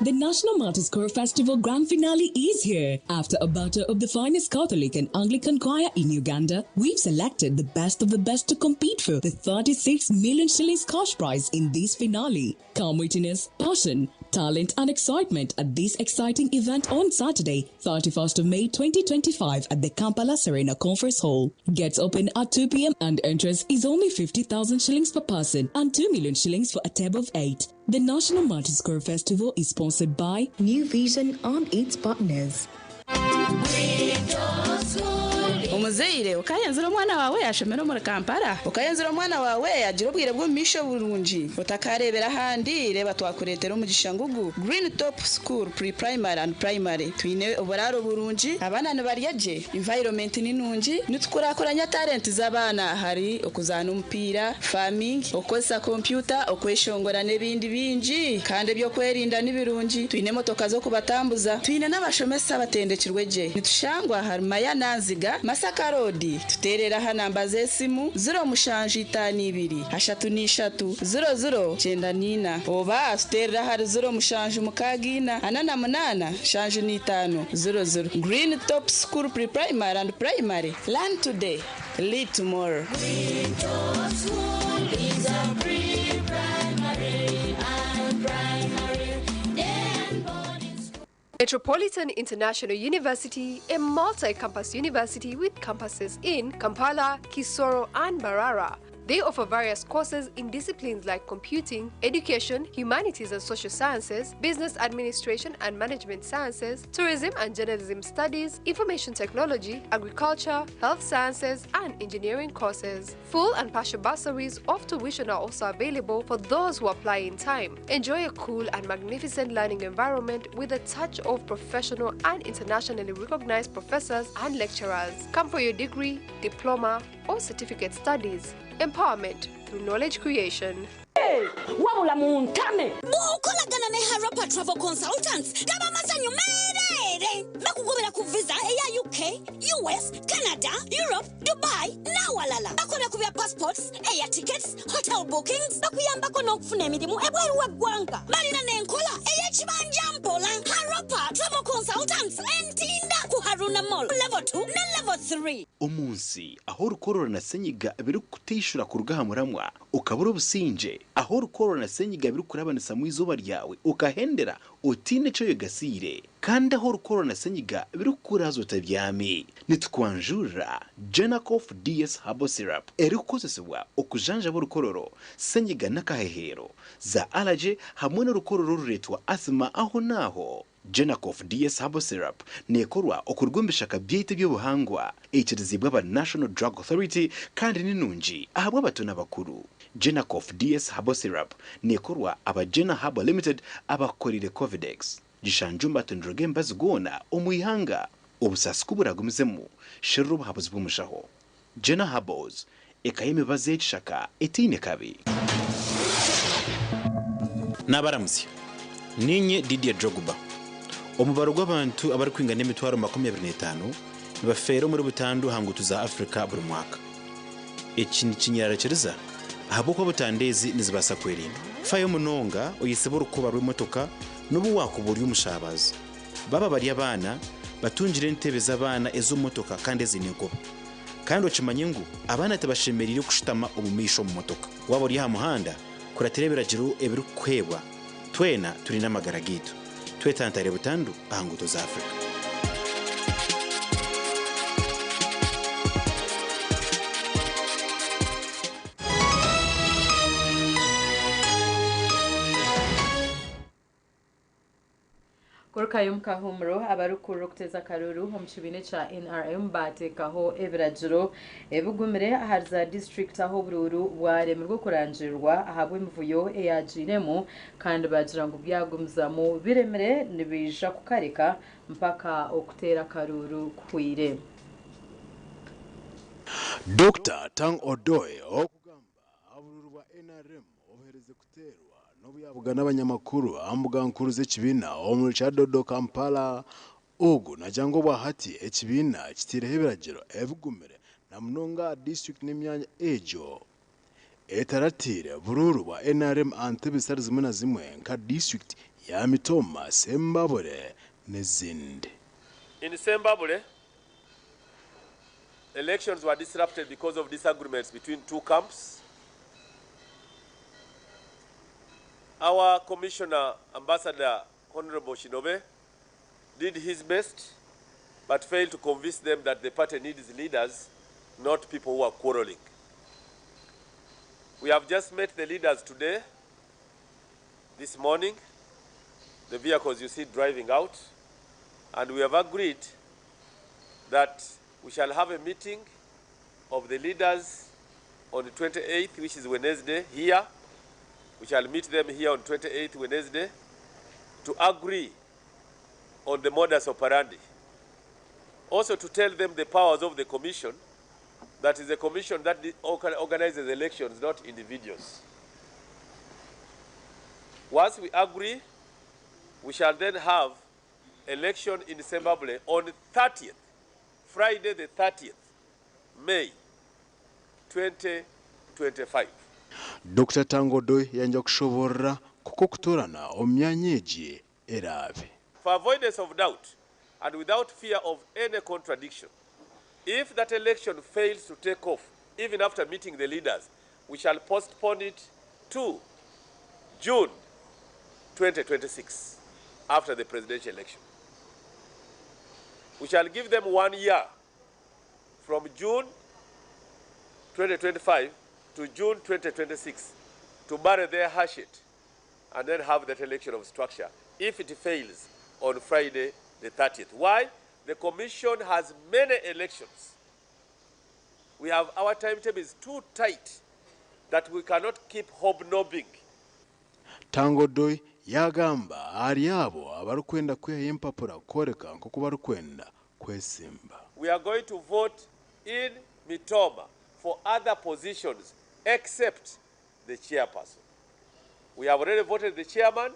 Speaker 31: The National Martyrs Choir Festival Grand Finale is here. After a battle of the finest Catholic and Anglican choir in Uganda, we've selected the best of the best to compete for the 36 million shillings cash prize in this finale. Come witness passion, talent, and excitement at this exciting event on Saturday, 31st of May 2025 at the Kampala Serena Conference Hall. Gets open at 2 p.m. and entrance is only 50,000 shillings per person and 2 million shillings for a table of 8. The National Martyrs Choir Festival is sponsored by New Vision and its partners.
Speaker 7: Omuzaire okayenzire omwana wawe yashomera omuri Kampala, okayenzire omwana wawe yagira obwire bw'omumaisho burungi, otakarebera ahandi, reeba twakureetera omugisha ngugu Green Top School Pre-Primary and Primary. Twine oburaaro burungi, abaana nibarya gye, environment ni nungi, nitukurakuranya talent z'abaana ahari okuzaana omupiira, farming, okukozesa kompyuta, okweshongora n'ebindi bingi. Kandi eby'okwerinda ni birungi, twine emotoka z'okubatambuza, twine n'abashomesa abatendekirwe gye. Nitushangwa ahari Maya Nanziga, Masaka Road. Tuteerere aha namba z'esimu 0752 33 00 94 oba tuteerere ahari 0764 48 75 00. Green Top School Pre-Primary and Primary. Learn today, lead tomorrow.
Speaker 29: Green Top School is a pre-primary and primary day and boarding school.
Speaker 8: Metropolitan International University, a multi-campus university with campuses in Kampala, Kisoro, and Mbarara. They offer various courses in disciplines like computing, education, humanities and social sciences, business administration and management sciences, tourism and journalism studies, information technology, agriculture, health sciences, and engineering courses. Full and partial bursaries of tuition are also available for those who apply in time. Enjoy a cool and magnificent learning environment with a touch of professional and internationally recognized professors and lecturers. Come for your degree, diploma, or certificate studies. Empowerment through knowledge creation.
Speaker 9: Wabula muntame bw'okolagana ne Harapa Travel Consultants gaba masanyu meereere. Bakugobera ku visa eya UK, US, Canada, Europe, Dubai n'awalala. Bakola ku bya passports, air tickets, hotel bookings, bakuyambako n'okufuna emirimu ebweru w'eggwanga. Balina n'enkola ey'ekibanja mpola. Harapa Travel Consultants entinda ku Haruna Mall level 2 ne level 3.
Speaker 10: Omu nsi ahu orukorora na senyiga birikukuteishura kuruga aha muramwa okabura obusingye, ahu orukorora na senyiga birikukurabanisamu eizooba ryawe okahendera otaine eki oyegasiire, kandi ahu orukorora na senyiga birikukuraaza otabyami, nitukwanjurira Genacof DS Herbal Syrup erikukozesibwa okujanjaba orukororo, senyiga n'akaheheero, za allergy hamwe n'orukororo orureetwa asthma aho n'aho. Genacof DS Herbal Syrup neekorwa okuruga omu bishaka byaitu eby'obuhangwa, eikiriziibwe aba National Drug Authority kandi ni nungi ahabw'abato n'abakuru. Genacof DS Herbal Syrup neekorwa aba Gena Herbal Limited abakukoreire Covidex. Gishangye omu matundiro g'emibazi goona omu ihanga. Obusaasi ku buragumizemu, sherura obuhabuzi bw'omushaho. Gena Herbals, eka y'emibazi y'ekishaka etaine kabi. Naabaramutsya. Niinye Didier Drogba. Omubaro gw'abantu abarikwingana emitwaro 25 nibafeera omuri butandu aha nguuto za Africa buri mwaka. Eki nikinyerarikiriza ahabw'okuba butandu ezi nizibaasa kwerindwa. Fayo munonga oyesibe orukoba rw'emotoka n'obu waakuba ori omushabazi. Baaba bari abaana, batungire entebe z'abaana ez'omu motoka kandi eziine enkoba. Kandi okimanye ngu abaana tibashemereire kushutama omu maisho omu motoka. Waaba ori aha muhanda, kuratira ebiragiro ebirikukuheebwa. Twena turinde amagara gaitu. Twetantare butandu aha nguuto za Afrika.
Speaker 6: Kurukayo omu kahuumuro, abarikukurira okuteeza akaruuru omu kibiina ekya NRM baateekaho ebiragiro ebigumire ahari za disiturikiti ahu oburuuru bwaremirwe okurangirirwa ahabw'emivuyo eyaagiiremu kandi baagira ngu byagumizamu biremire nibaija kukareka mpaka okuteera akaruuru kuhweire.
Speaker 12: Dokita Tang Odoi okugamba aha buruuru bwa NRM obuherize kuteerwa n'obu yaabugana abanyamakuru aha mbuga nkuru z'ekibiina omuri Kyadondo, Kampala. Ogu naagira ngu obwahati ekibiina kitaireho ebiragiro ebigumire na munonga aha disiturikiti n'emyanya egyo etarataire buruuru bwa nrm aha ntebe zitari zimwe na zimwe nka disiturikiti ya Mitooma, Sembabule n'ezindi.
Speaker 4: In Sembabule, elections were disrupted because of disagreements between two camps. Our commissioner, Ambassador Honorable Shinobe, did his best, but failed to convince them that the party needs leaders, not people who are quarreling. We have just met the leaders today, this morning, the vehicles you see driving out, and we have agreed that we shall have a meeting of the leaders on the 28th, which is Wednesday, here. We shall meet them here on 28th, Wednesday, to agree on the modus operandi. Also to tell them the powers of the commission, that is a commission that organizes elections, not individuals. Once we agree, we shall then have election in Zimbabwe on 30th, Friday the 30th, May 2025.
Speaker 12: Dr Tangodoi yanja kushoborora kuko kutorana omu myanya egi eraabe.
Speaker 4: For avoidance of doubt and without fear of any contradiction, if that election fails to take off, even after meeting the leaders, we shall postpone it to June 2026, after the presidential election. We shall give them 1 year from June 2025 to June 2026 to bury their hatchet and then have that election of structure if it fails on Friday the 30th. Why? The commission has many elections. We have our timetable is too tight that we cannot keep hobnobbing.
Speaker 12: Tangodoi yagamba ahari abo abarikwenda kwihayo empapura kworeka nk'oku barikwenda kwesimba.
Speaker 4: We are going to vote in Mitooma for other positions except the chairperson. We have already voted the chairman,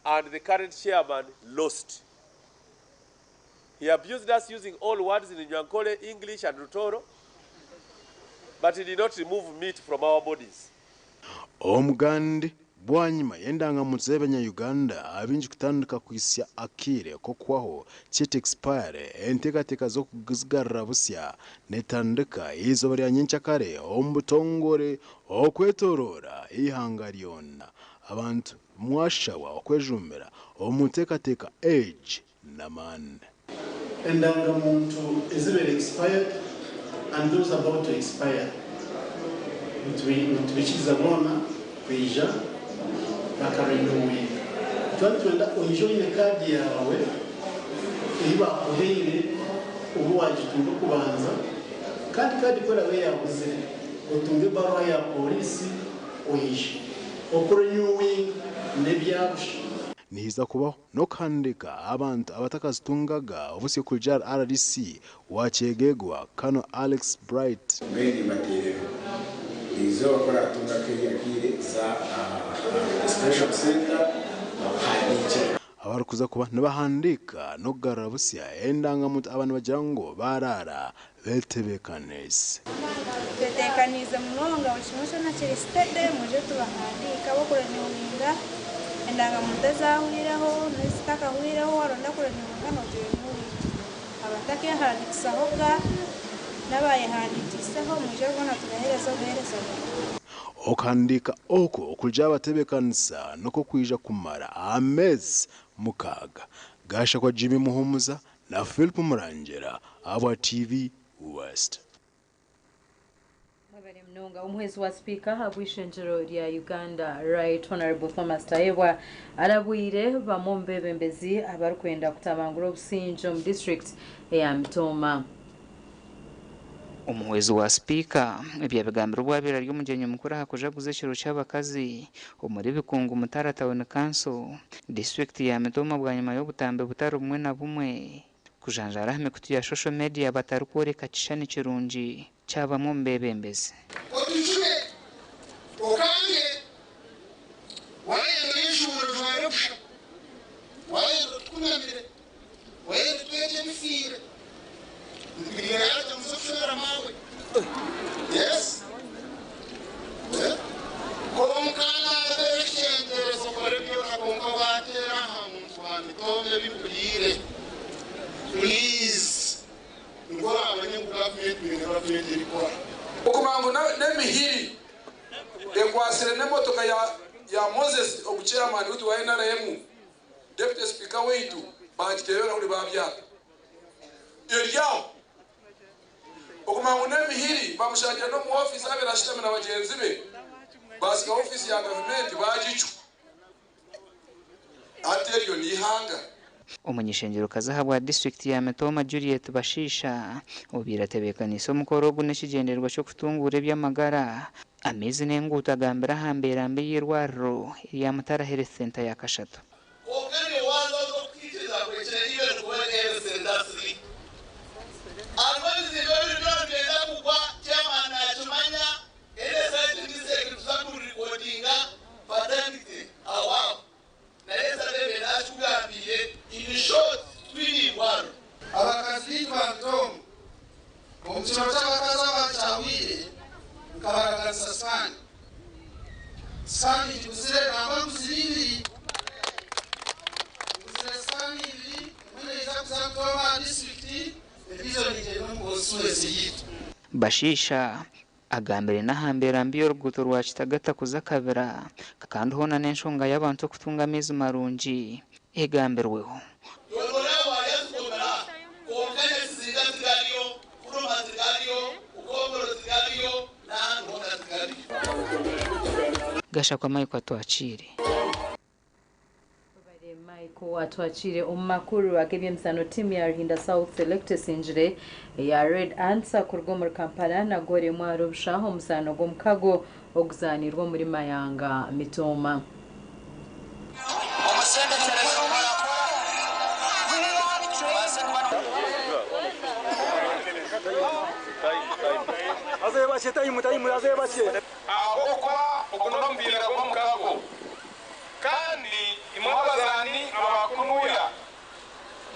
Speaker 4: and the current chairman lost. He abused us using all words in Nyankole, English, and Rutoro, but he did not remove meat from our bodies.
Speaker 12: Omugandi bwanyima y'endangamuntu z'abanya-Uganda abingi kutandika kwisya akiire k'okuhwaho kyete expire enteekateeka z'okuzigarura busya netandika eizooba rya nyenkyakare omu butongore okwetorora eihanga ryona. Abantu mwashabwa okwejumbira omu nteekateeka egi n'amaani.
Speaker 11: Endangamuntu ezibere expired and those about to expire nitubikiriza boona kwija bakarenewinga. Tuba nitwenda oije oine kaadi yaawe ei bakuhaire obu wagitunga okubanza, kandi kaadi ku eraabe yabuzire otunge ebaruha ya polisi oije okurenewinga n'ebyabusha.
Speaker 12: Nihiza kubaho n'okuhandika abantu abatakazitungaga obusya kuruga RDC wa Kyegegwa Kano Alex Bright.
Speaker 13: Mbeni materero izooba koratunga akiire za registration center bakuhandiikira.
Speaker 12: Abarikuza kuba nibahandika n'okugarura busya endangamuntu abantu bagira ngu barara betebekanise.
Speaker 14: Twetekaniize munonga buri kimwe kyona kiri steady, mwije tubahandiika bokurenewinga endangamuntu ezahwireho n'ezitakahwireho, waronda kurenewinga nogirenewinga. Abatakehandikisahoga n'abayehandikiiseho mwije boona tubaheereze obuheereza bumwe.
Speaker 12: Okuhandika okwo okuja abatebekanisa nokwo kwija kumara ameezi 6. Gasha kwa Jimmy Muhumuza na Philip Murangira aba TV West.
Speaker 6: Mwebale munonga. Omuhwezi wa sipiika agw'ishengyero rya Uganda Right Honorable Thomas Tayebwa arabwire bamwe omu beebembezi abarikwenda kutabangura obusingye omu district eya Mitooma.
Speaker 15: Omuhwezi wa sipiika ebyo yabigambire obu abaire ari omugyenyi mukuru aha kujaguza ekiro ky'abakazi omuri Bikungu Mutara Town Council, disiturikiti ya Mitooma bwanyima y'obutambi butari bumwe na bumwe kujanjaara aha mikutu ya social media batarikworeka kishushani kirungi kya bamwe omu beebembezi.
Speaker 16: Otujune okange wayenda ejuburo jware busha wayenda tukunamire wayenda twete emifiire yes konka nabeeshenjerezo kore byona konka wateera terikora.
Speaker 17: Okumangu n'emihiri ekwasire n'emotoka ya Moses ogu chairman witu wa NRM, deputy speaker waitu, bagitebera kuri babyata eryaho. Okumangu n'emihiri bamushangira n'omu office abera ashitami na bagyenzi be, basiga office ya gavumenti bagicwa ate eryo n'ihanga.
Speaker 15: Omuny'ishengyero-kazi ahabwa disiturikiti ya Mitooma Juliet Bashiisha obaire atebeekaniise omukoro ogu n'ekigyendererwa ky'okutunguura eby'amagara, amaizi n'enguuto agambire aha mbeera mbi y'eirwariro erya Mutara Health Centre ya kashatu.
Speaker 16: Abakazi baitu ba Mitooma, omu kiro ky'abakazi abakyahwire nkabaraganisa sikaani. Sikaani ngiguzire, nangwa nguzire ibiri. Nguzire sikaani ibiri, emwe neija kuza Mitooma aha disiturikiti, endiijo nigyenda omu konsituwensi yaitu.
Speaker 15: Bashiisha agambire n'aha mbeera mbi y'oruguuto rwa Kitagata kuza Kabira kandi hoona n'enshonga y'abantu okutunga amaizi marungi egambirweho. Gashakwa Michael Atwakiire.
Speaker 6: Michael Atwakiire. Omu makuru ag'eby'emizaano, tiimu ya Ruhinda South Select esingire eya Red Ants kuruga omuri Kampala na goolo emwe ahari obusha omuzaano gw'omukago oguzaanirwe omuri Mayanga Mitooma.
Speaker 18: Ahabw'okuba ogu n'omupiira gw'omukago, kandi imwe abazaani abakunuya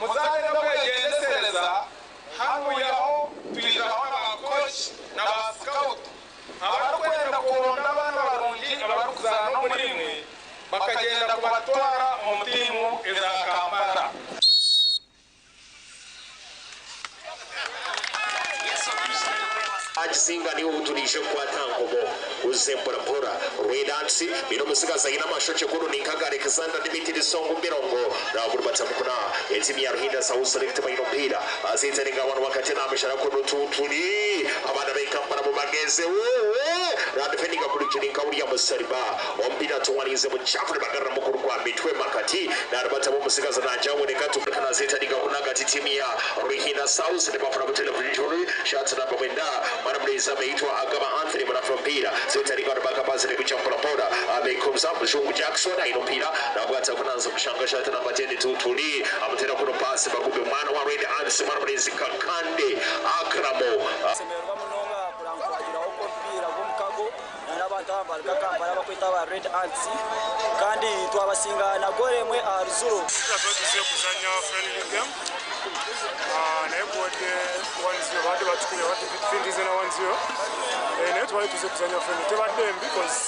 Speaker 18: muzaane n'obwegyendesereza. Hanuyaho twijaho abakoci na basikawutu abarikwenda kuronda abaana barungi abarikuzaana omuri imwe bakagenda kubatwara omu tiimu eza Kampala.
Speaker 19: Agisinga niwe uturishe kukwata nkomo uze mpora mpora. Red Ants bino musigaza ina mashoche kuru ninkaga Alexander Dimitri Songo Mirongo na gurbata mukuna etimu ya Ruhinda South Select bayino mpira azitse nga abantu wakati na ameshara kuno tutuli abana b'Ekampala mu bageze wewe na defending kuri kirinka uriya musariba ompira tuwanize mu chafu bagarra mukuru kwa mitwe makati na rubata mu musigaza na jaboneka tukana zitariga kunaga timu ya Ruhinda South ne bafuna butele kuri shots na mwenda mwanamlezi ameitwa Agaba Anthony mwanafu mpira zitariga rubaka pasi ni kuchampura pora amekumza Mzungu Jackson aino mpira na bwata kunanza kushanga shati namba 10 tutuli amutera kuno pasi bagube mwana wa Red Ants mwanamlezi Kakande Akramo.
Speaker 20: Semerwa munonga kurangira uko mpira gw'omukago n'abantu abaruga Kampala bakwita ba Red Ants kandi twabasinga na goal emwe aha Ruzuro.
Speaker 21: Tuze kuzanya friendly game naye bwode 1-0 badde batukubye batupindize na 1-0, naye twali tuze kuzanya friendly tebadde mbi because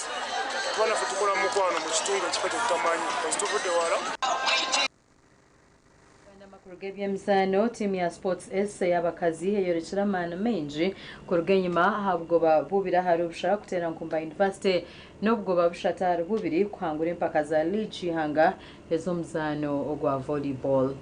Speaker 21: tuba naffe tukola mukwano mu kitundu ekifo kye tutamanyi because tuvudde wala.
Speaker 6: Kuruga eby'emizaano, tiimu ya Sports S ey'abakazi eyorekire amaani maingi kuruga enyima aha bugoba bubiri ahari obusha kuteera Nkumba University n'obugoba bushatu ahari bubiri kuhangura empaka za liigi ihanga ez'omuzaano ogwa volleyball.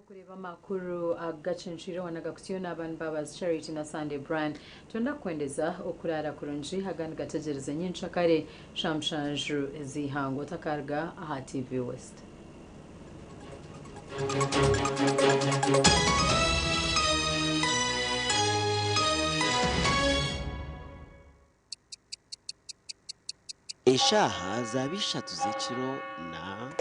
Speaker 6: Kureba amakuru agacencwire wanagakutyo n'abantu babazi Charity na Sunday Brand. Twenda kukwendeza okurara kurungi agandi gategereze nyenkyakare shamushanju z'ihango otakaruga aha TV West.
Speaker 1: Eshaaha zaaba ishatu z'ekiro na.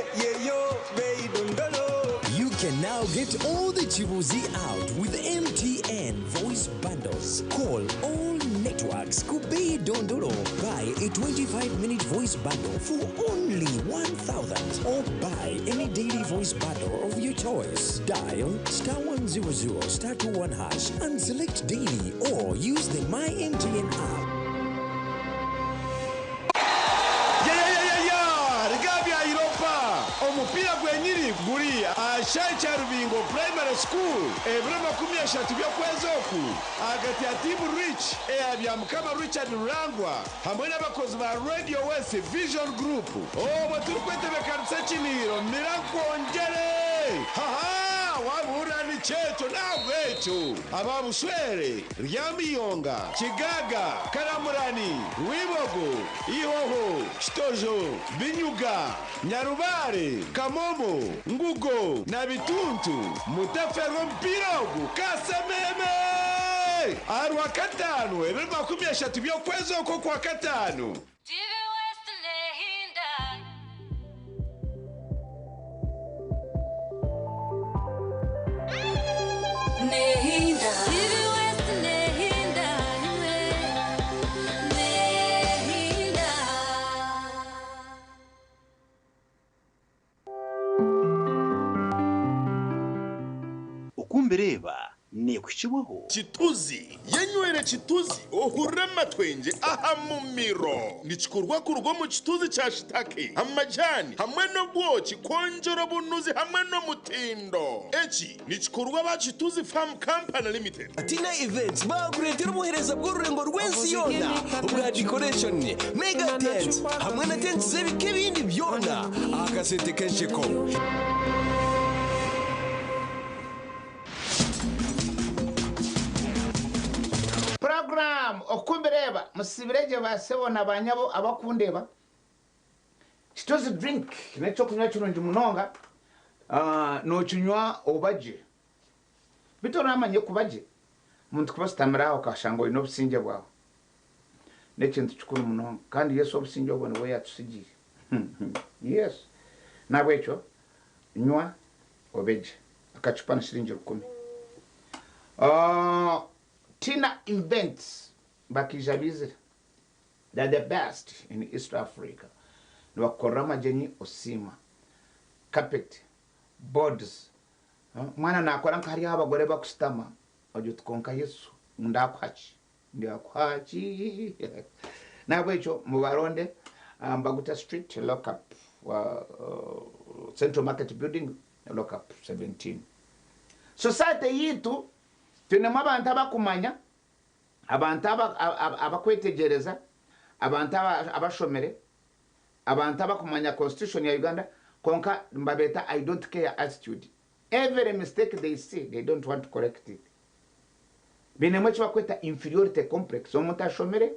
Speaker 2: You can now get all the Chibuzi out with MTN voice bundles. Call all networks. Kubei Dondolo. Buy a 25-minute voice bundle for only 1,000 or buy any daily voice bundle of your choice. Dial star 100 star 21 hash and select daily or use the My MTN app.
Speaker 3: Yayayaya! Rigabya Europa! Omupiira gwenyini guri aha kishaayi kya Rubingo Primary School ebiro 30 by'okwezi oku ahagati ya tiimu Rich eya Byamukama Richard Rurangwa hamwe n'abakozi ba Radio West Vision Group obwo turikwetebekanisa ekiniiro mira nkwongyere! Haha! Wabuhurira nikyo ekyo n'ahabw'ekyo aba Bushwere, Ryamiyonga, Kigaga, Karamurani, Rwibogo, Ihoho, Kitojo, Binyuga, Nyarubare, Kamomo, Ngugo na Bituntu mutaferwa omupiira ogu kasememe! Aha Rwakataano ebiro 30 by'okwezi oku Okwakataano.
Speaker 10: Okumbireeba neekuhikibwaho.
Speaker 22: Kituzi yenywere kituzi ohurire amatwengye aha mumiro. Nikikorwa kuruga omu kituzi kya shitake, amajani hamwe n'obwoki kwongyera obunuzi hamwe n'omutindo. Eki nikikorwa aba Kituzi Farm Company Limited.
Speaker 23: Tina Events bakureetera obuheereza bw'orurengo rw'ensi yoona obwa decoration, mega tents hamwe na tents z'ebika ebindi byona aha kasente k'ensheko.
Speaker 24: Program Okumbireeba musibire gye basebo na banyabo abakundeeba. Kituzi drink n'ekyokunywa kirungi munonga nokinywa oba gye. Beitu oramanya kuba gye omuntu kuba oshutamire aho okashanga oine obusingye bwawe n'ekintu kikuru munonga kandi Yesu obusingye obwo nibwo yatusigiire. Yes. N'ahabw'ekyo nywa obe gye. Akacupa ni shiringi rukumi. Tina Events bakaija baizire. They are the best in East Africa. Nibakukorera amagyenyi osiima. Carpet, boards. Omwana nakora nka hariya ahu abagore bakushutama ogira oti kwonka Yesu ndakuha ki? Ndyakuha ki? N'ahabw'ekyo mubaronde Mbaguta Street, lock up, Central Market Building, lock up 17. Society yaitu twinemu abantu abakumanya, abantu abakwetegyereza, abantu abashomire, abantu abakumanya constitution ya Uganda, kwonka nibabeeta I don't care attitude. Every mistake they see, they don't want to correct it. Bainemu eki barikweta inferiority complex. Omuntu ashomire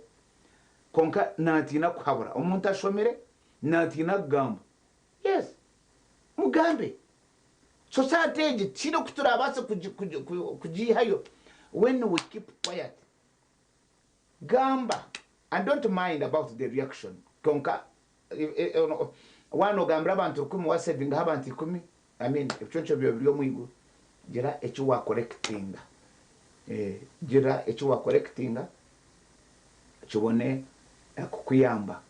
Speaker 24: kwonka naatiina kuhabura. Omuntu ashomire naatiina kugamba. Yes, mugambe. Society egi tihaine oku turaabaase kugiihayo when we keep quiet. Gamba and don't mind about the reaction kwonka waaba noogambira abantu rukumi waasevingaho abantu ikumi, I mean ebiconco byawe biri omu iguru, gira eki waakorekitinga. Gira eki waakorekitinga kibone kukuyamba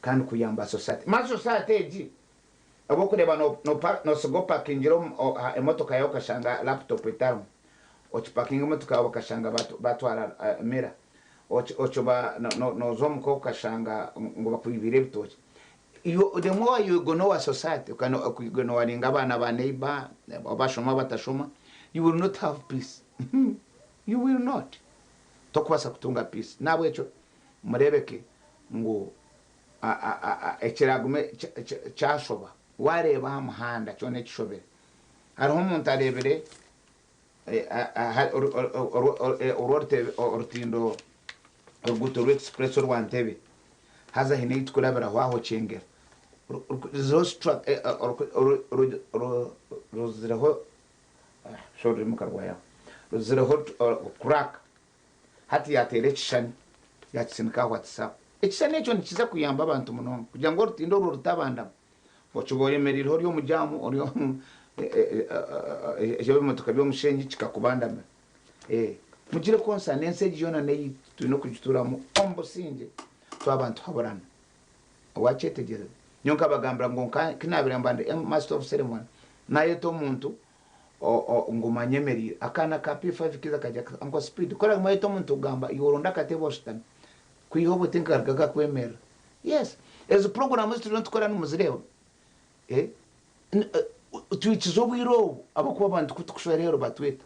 Speaker 24: kandi kuyamba society. Manya society egi obu orikureeba nootsiga opakingire emotoka yaawe okashanga laptop etarimu, okipakinga emotoka yaawe okashanga baatwara mirror, okiba nooza omuka okashanga ngu bakwibiire ebitookye. You, the more you ignore society, ukignoringa abaana ba neighbor, abashoma batashoma, you will not have peace. You will not. Tokubaasa kutunga peace. Nahabwekyo murebeke ngu ekiragume kyashoba wareeba aha muhanda kyona ekishobere. Hariho omuntu areebire orutindo oruguuto rw'express orwa Ntebe haza haine ei tukurabiraho aho Kyengera ruzireho orurimi karwayaho ruzireho crack hati yateera ekishushani yakisindika aha WhatsApp. Ekishushani ekyo nikiza kuyamba abantu munonga kugira ngu orutindo orwo rutabandama. Okiba oyemereireho ori omu jaamu ori omu ebimotoka by'omushenyi kikakubandamira. Mugire concern ensi egi yoona n'eyaitu twine okugituuramu omu busingye twaba nituhaburana. Wakyetegyereza? Nyowe nkabagambira ngu ku naabaire mba ndi master of ceremony naayeta omuntu ngu manyemereire akaana ka P5 kaija kagira kati Uncle Speed ku oraabe wayeta omuntu kugamba iwe oronde akatebe oshutame kwiha obwo tinkagaruka kakwemerera. Yes, ezi puroguraamu ezi turiyo nitukora nimuzireeba? Twikize obwire obu ahabw'okuba abantu ku turikushwera reero batweta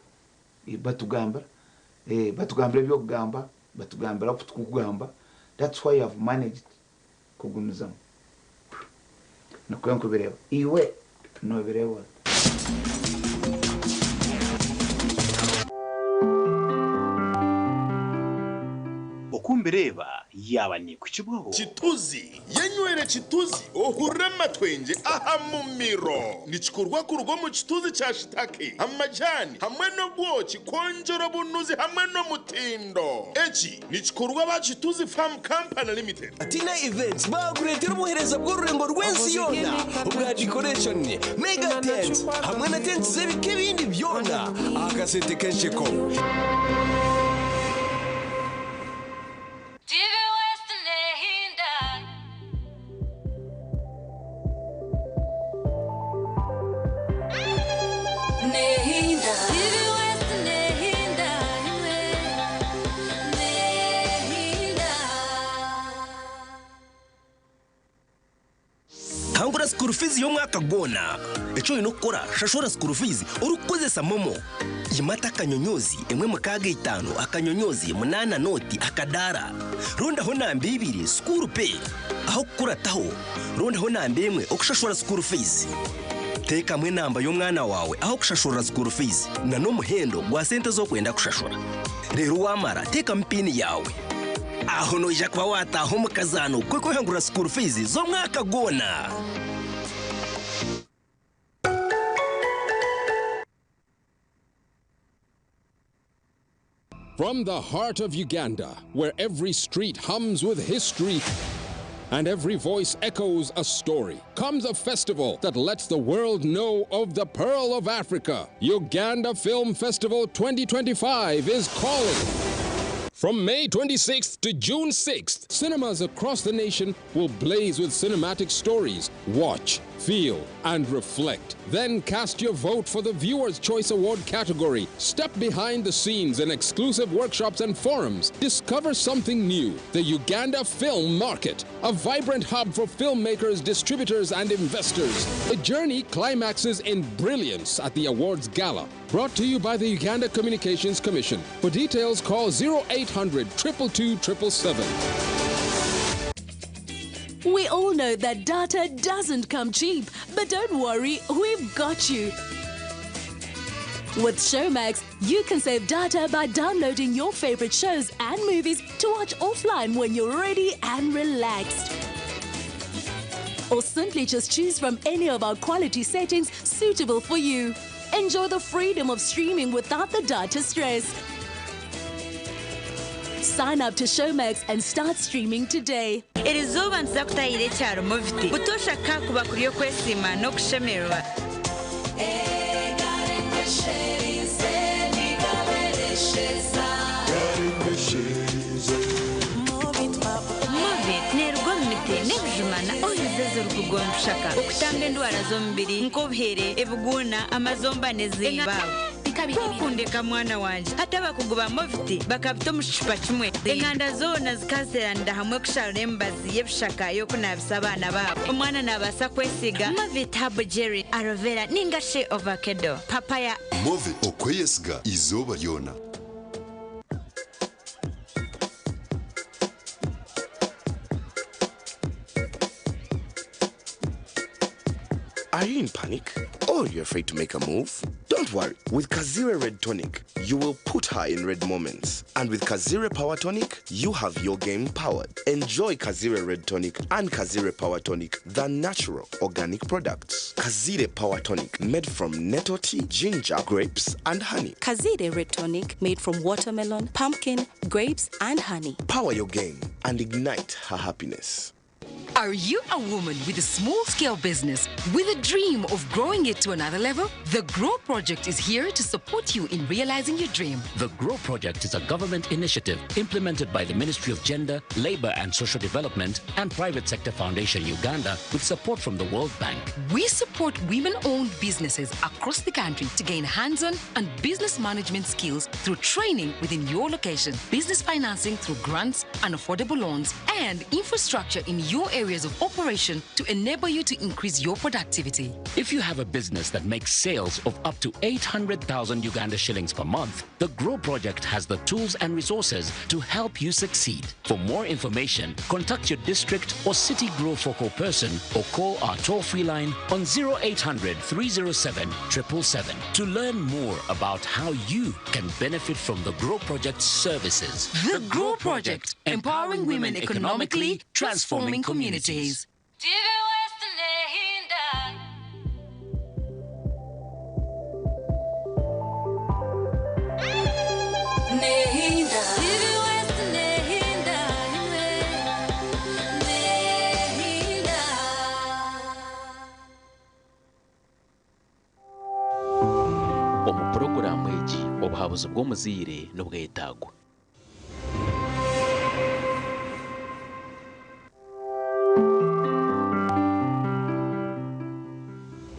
Speaker 24: batugambira, batugambira eby'okugamba, batugambira oku turikugamba, that's why I've managed kugumizamu. Nikwo nkubireeba. Iwe noobireeba ota?
Speaker 10: Oku mbireeba yaaba neekukibwaho.
Speaker 22: Kituzi, yenywere kituzi ohurire amatwengye aha mumiro. Nikikorwa kuruga omu kituzi kya shitake, amajani hamwe n'obwoki kwongyera obunuzi hamwe n'omutindo. Eki nikikorwa aba Kituzi Farm Company Limited.
Speaker 23: Tina Events baakureetera obuheereza bw'orurengo rw'ensi yoona obwa decoration, mega tents hamwe na tents z'ebika ebindi byona aha kasente k'ensheko.
Speaker 5: TV West Nehinda. Nehinda. TV West Nehinda. Imwe. Nehinda.
Speaker 7: Hangura school fees y'omwaka gwona. Eki oine kukora, shashura school fees orikukozesa MoMo. Yimata akanyonyozi emwe mukaaga itaano akanyonyozi munaana nooti akadaara. Rondaho namba ibiri school pay. Aho kukurataho, rondaho namba emwe okushashura school fees. Teekamu enamba y'omwana waawe aho kushashurira school fees na n'omuhendo gwa sente ez'okwenda kushashura. Reero waamara teekamu piini yaawe. Aho noija kuba waataaha omu kazaano k'okwehangurira school fees z'omwaka gwona.
Speaker 8: From the heart of Uganda, where every street hums with history and every voice echoes a story, comes a festival that lets the world know of the Pearl of Africa. Uganda Film Festival 2025 is calling. From May 26th to June 6th, cinemas across the nation will blaze with cinematic stories. Watch, feel, and reflect. Then cast your vote for the Viewer's Choice Award category. Step behind the scenes in exclusive workshops and forums. Discover something new. The Uganda Film Market, a vibrant hub for filmmakers, distributors, and investors. The journey climaxes in brilliance at the awards gala. Brought to you by the Uganda Communications Commission. For details, call 0800 222 777.
Speaker 9: We all know that data doesn't come cheap, but don't worry, we've got you. With Showmax, you can save data by downloading your favorite shows and movies to watch offline when you're ready and relaxed. Or simply just choose from any of our quality settings suitable for you. Enjoy the freedom of streaming without the data stress. Sign up to Showmax and start streaming today.
Speaker 25: Erizooba nituza kutahira ekyaro Movit. Butoosha kakuba kuri okwesiima n'okushemererwa. Movit neeruga omu miti n'ebijuma na oils ezirikugonza okutamba endwara z'omubiri nk'obuhere, ebiguuna, amazomba n'ezimba. Kukundeka mwana wanje hati abakugu ba Movit bakabita omu kicupa kimwe. Enganda zoona zikazeranira hamwe kusharura emibazi y'ebishaka y'okunabisa abaana baabo. Omwana nabaasa kwesiga Movit Herbal Jelly, Aloe Vera ninga shi Avocado, Papaya.
Speaker 4: Movit okweyesiga izooba ryona.
Speaker 11: Are you in panic? Or you're afraid to make a move? Don't worry. With Kazire Red Tonic, you will put her in red moments. And with Kazire Power Tonic, you have your game powered. Enjoy Kazire Red Tonic and Kazire Power Tonic, the natural organic products. Kazire Power Tonic, made from nettle tea, ginger, grapes, and honey.
Speaker 9: Kazire Red Tonic made from watermelon, pumpkin, grapes, and honey.
Speaker 11: Power your game and ignite her happiness.
Speaker 12: Are you a woman with a small scale business with a dream of growing it to another level? The Grow Project is here to support you in realizing your dream.
Speaker 13: The GROW Project is a government initiative implemented by the Ministry of Gender, Labor and Social Development and Private Sector Foundation Uganda with support from the World Bank.
Speaker 12: We support women owned businesses across the country to gain hands on and business management skills through training within your location, business financing through grants and affordable loans, and infrastructure in your areas of operation to enable you to increase your productivity.
Speaker 13: If you have a business that makes sales of up to 800,000 Uganda shillings per month, the GROW Project has the tools and resources to help you succeed. For more information, contact your district or city GROW focal person or call our toll free line on 0800 307 777 to learn more about how you can benefit from the GROW Project's services.
Speaker 12: The GROW Project, empowering women economically, transforming communities.
Speaker 5: TV West Nehinda. Nehinda. TV West Nehinda. Nehinda.
Speaker 14: Omu puroguraamu egi obuhabuzi bw'omuzaire n'obwetagwa.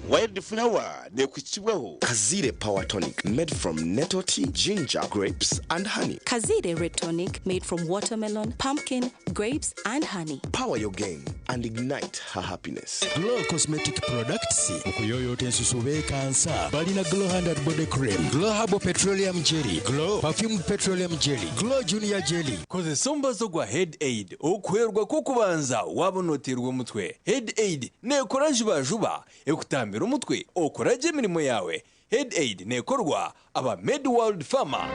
Speaker 11: Wildflower nekukibwaho Kazire Power Tonic made from nettle tea, ginger, grapes and honey.
Speaker 9: Kazire Red Tonic made from watermelon, pumpkin, grapes, and honey.
Speaker 11: Power your game and ignite her happiness.
Speaker 26: Glow Cosmetic Products okuyoyoota ensusu beekansa balina Glow Hand and Body Cream, Glow Herbal Petroleum Jelly, Glow Perfumed Petroleum Jelly, Glow Junior Jelly.
Speaker 23: Kozesa omubazi gwa Head Aid okuhwerwa kw'okubanza waaba nooteerwa omutwe. Head Aid neekora juba ekutambira omutwe okora gye emirimo yaawe. Head Aid neekorwa aba Med World Pharma.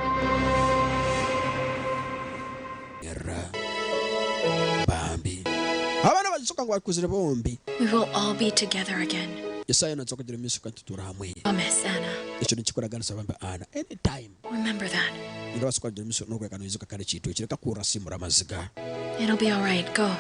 Speaker 27: Bambi abaana bazisoka ngu bakuzire bombi.
Speaker 28: We will all be together again.
Speaker 27: Yesaya natsoka kugira emiso kandi tutura hamwe.
Speaker 28: Promise, Anna.
Speaker 27: Ekyo nikikuraganisa bambi Ana anytime.
Speaker 28: Remember that.
Speaker 27: Ndabaasa kugira emiso n'okwekana izoka kare kintu ekireka kurra simura amaziga.
Speaker 28: It'll be all right. Go.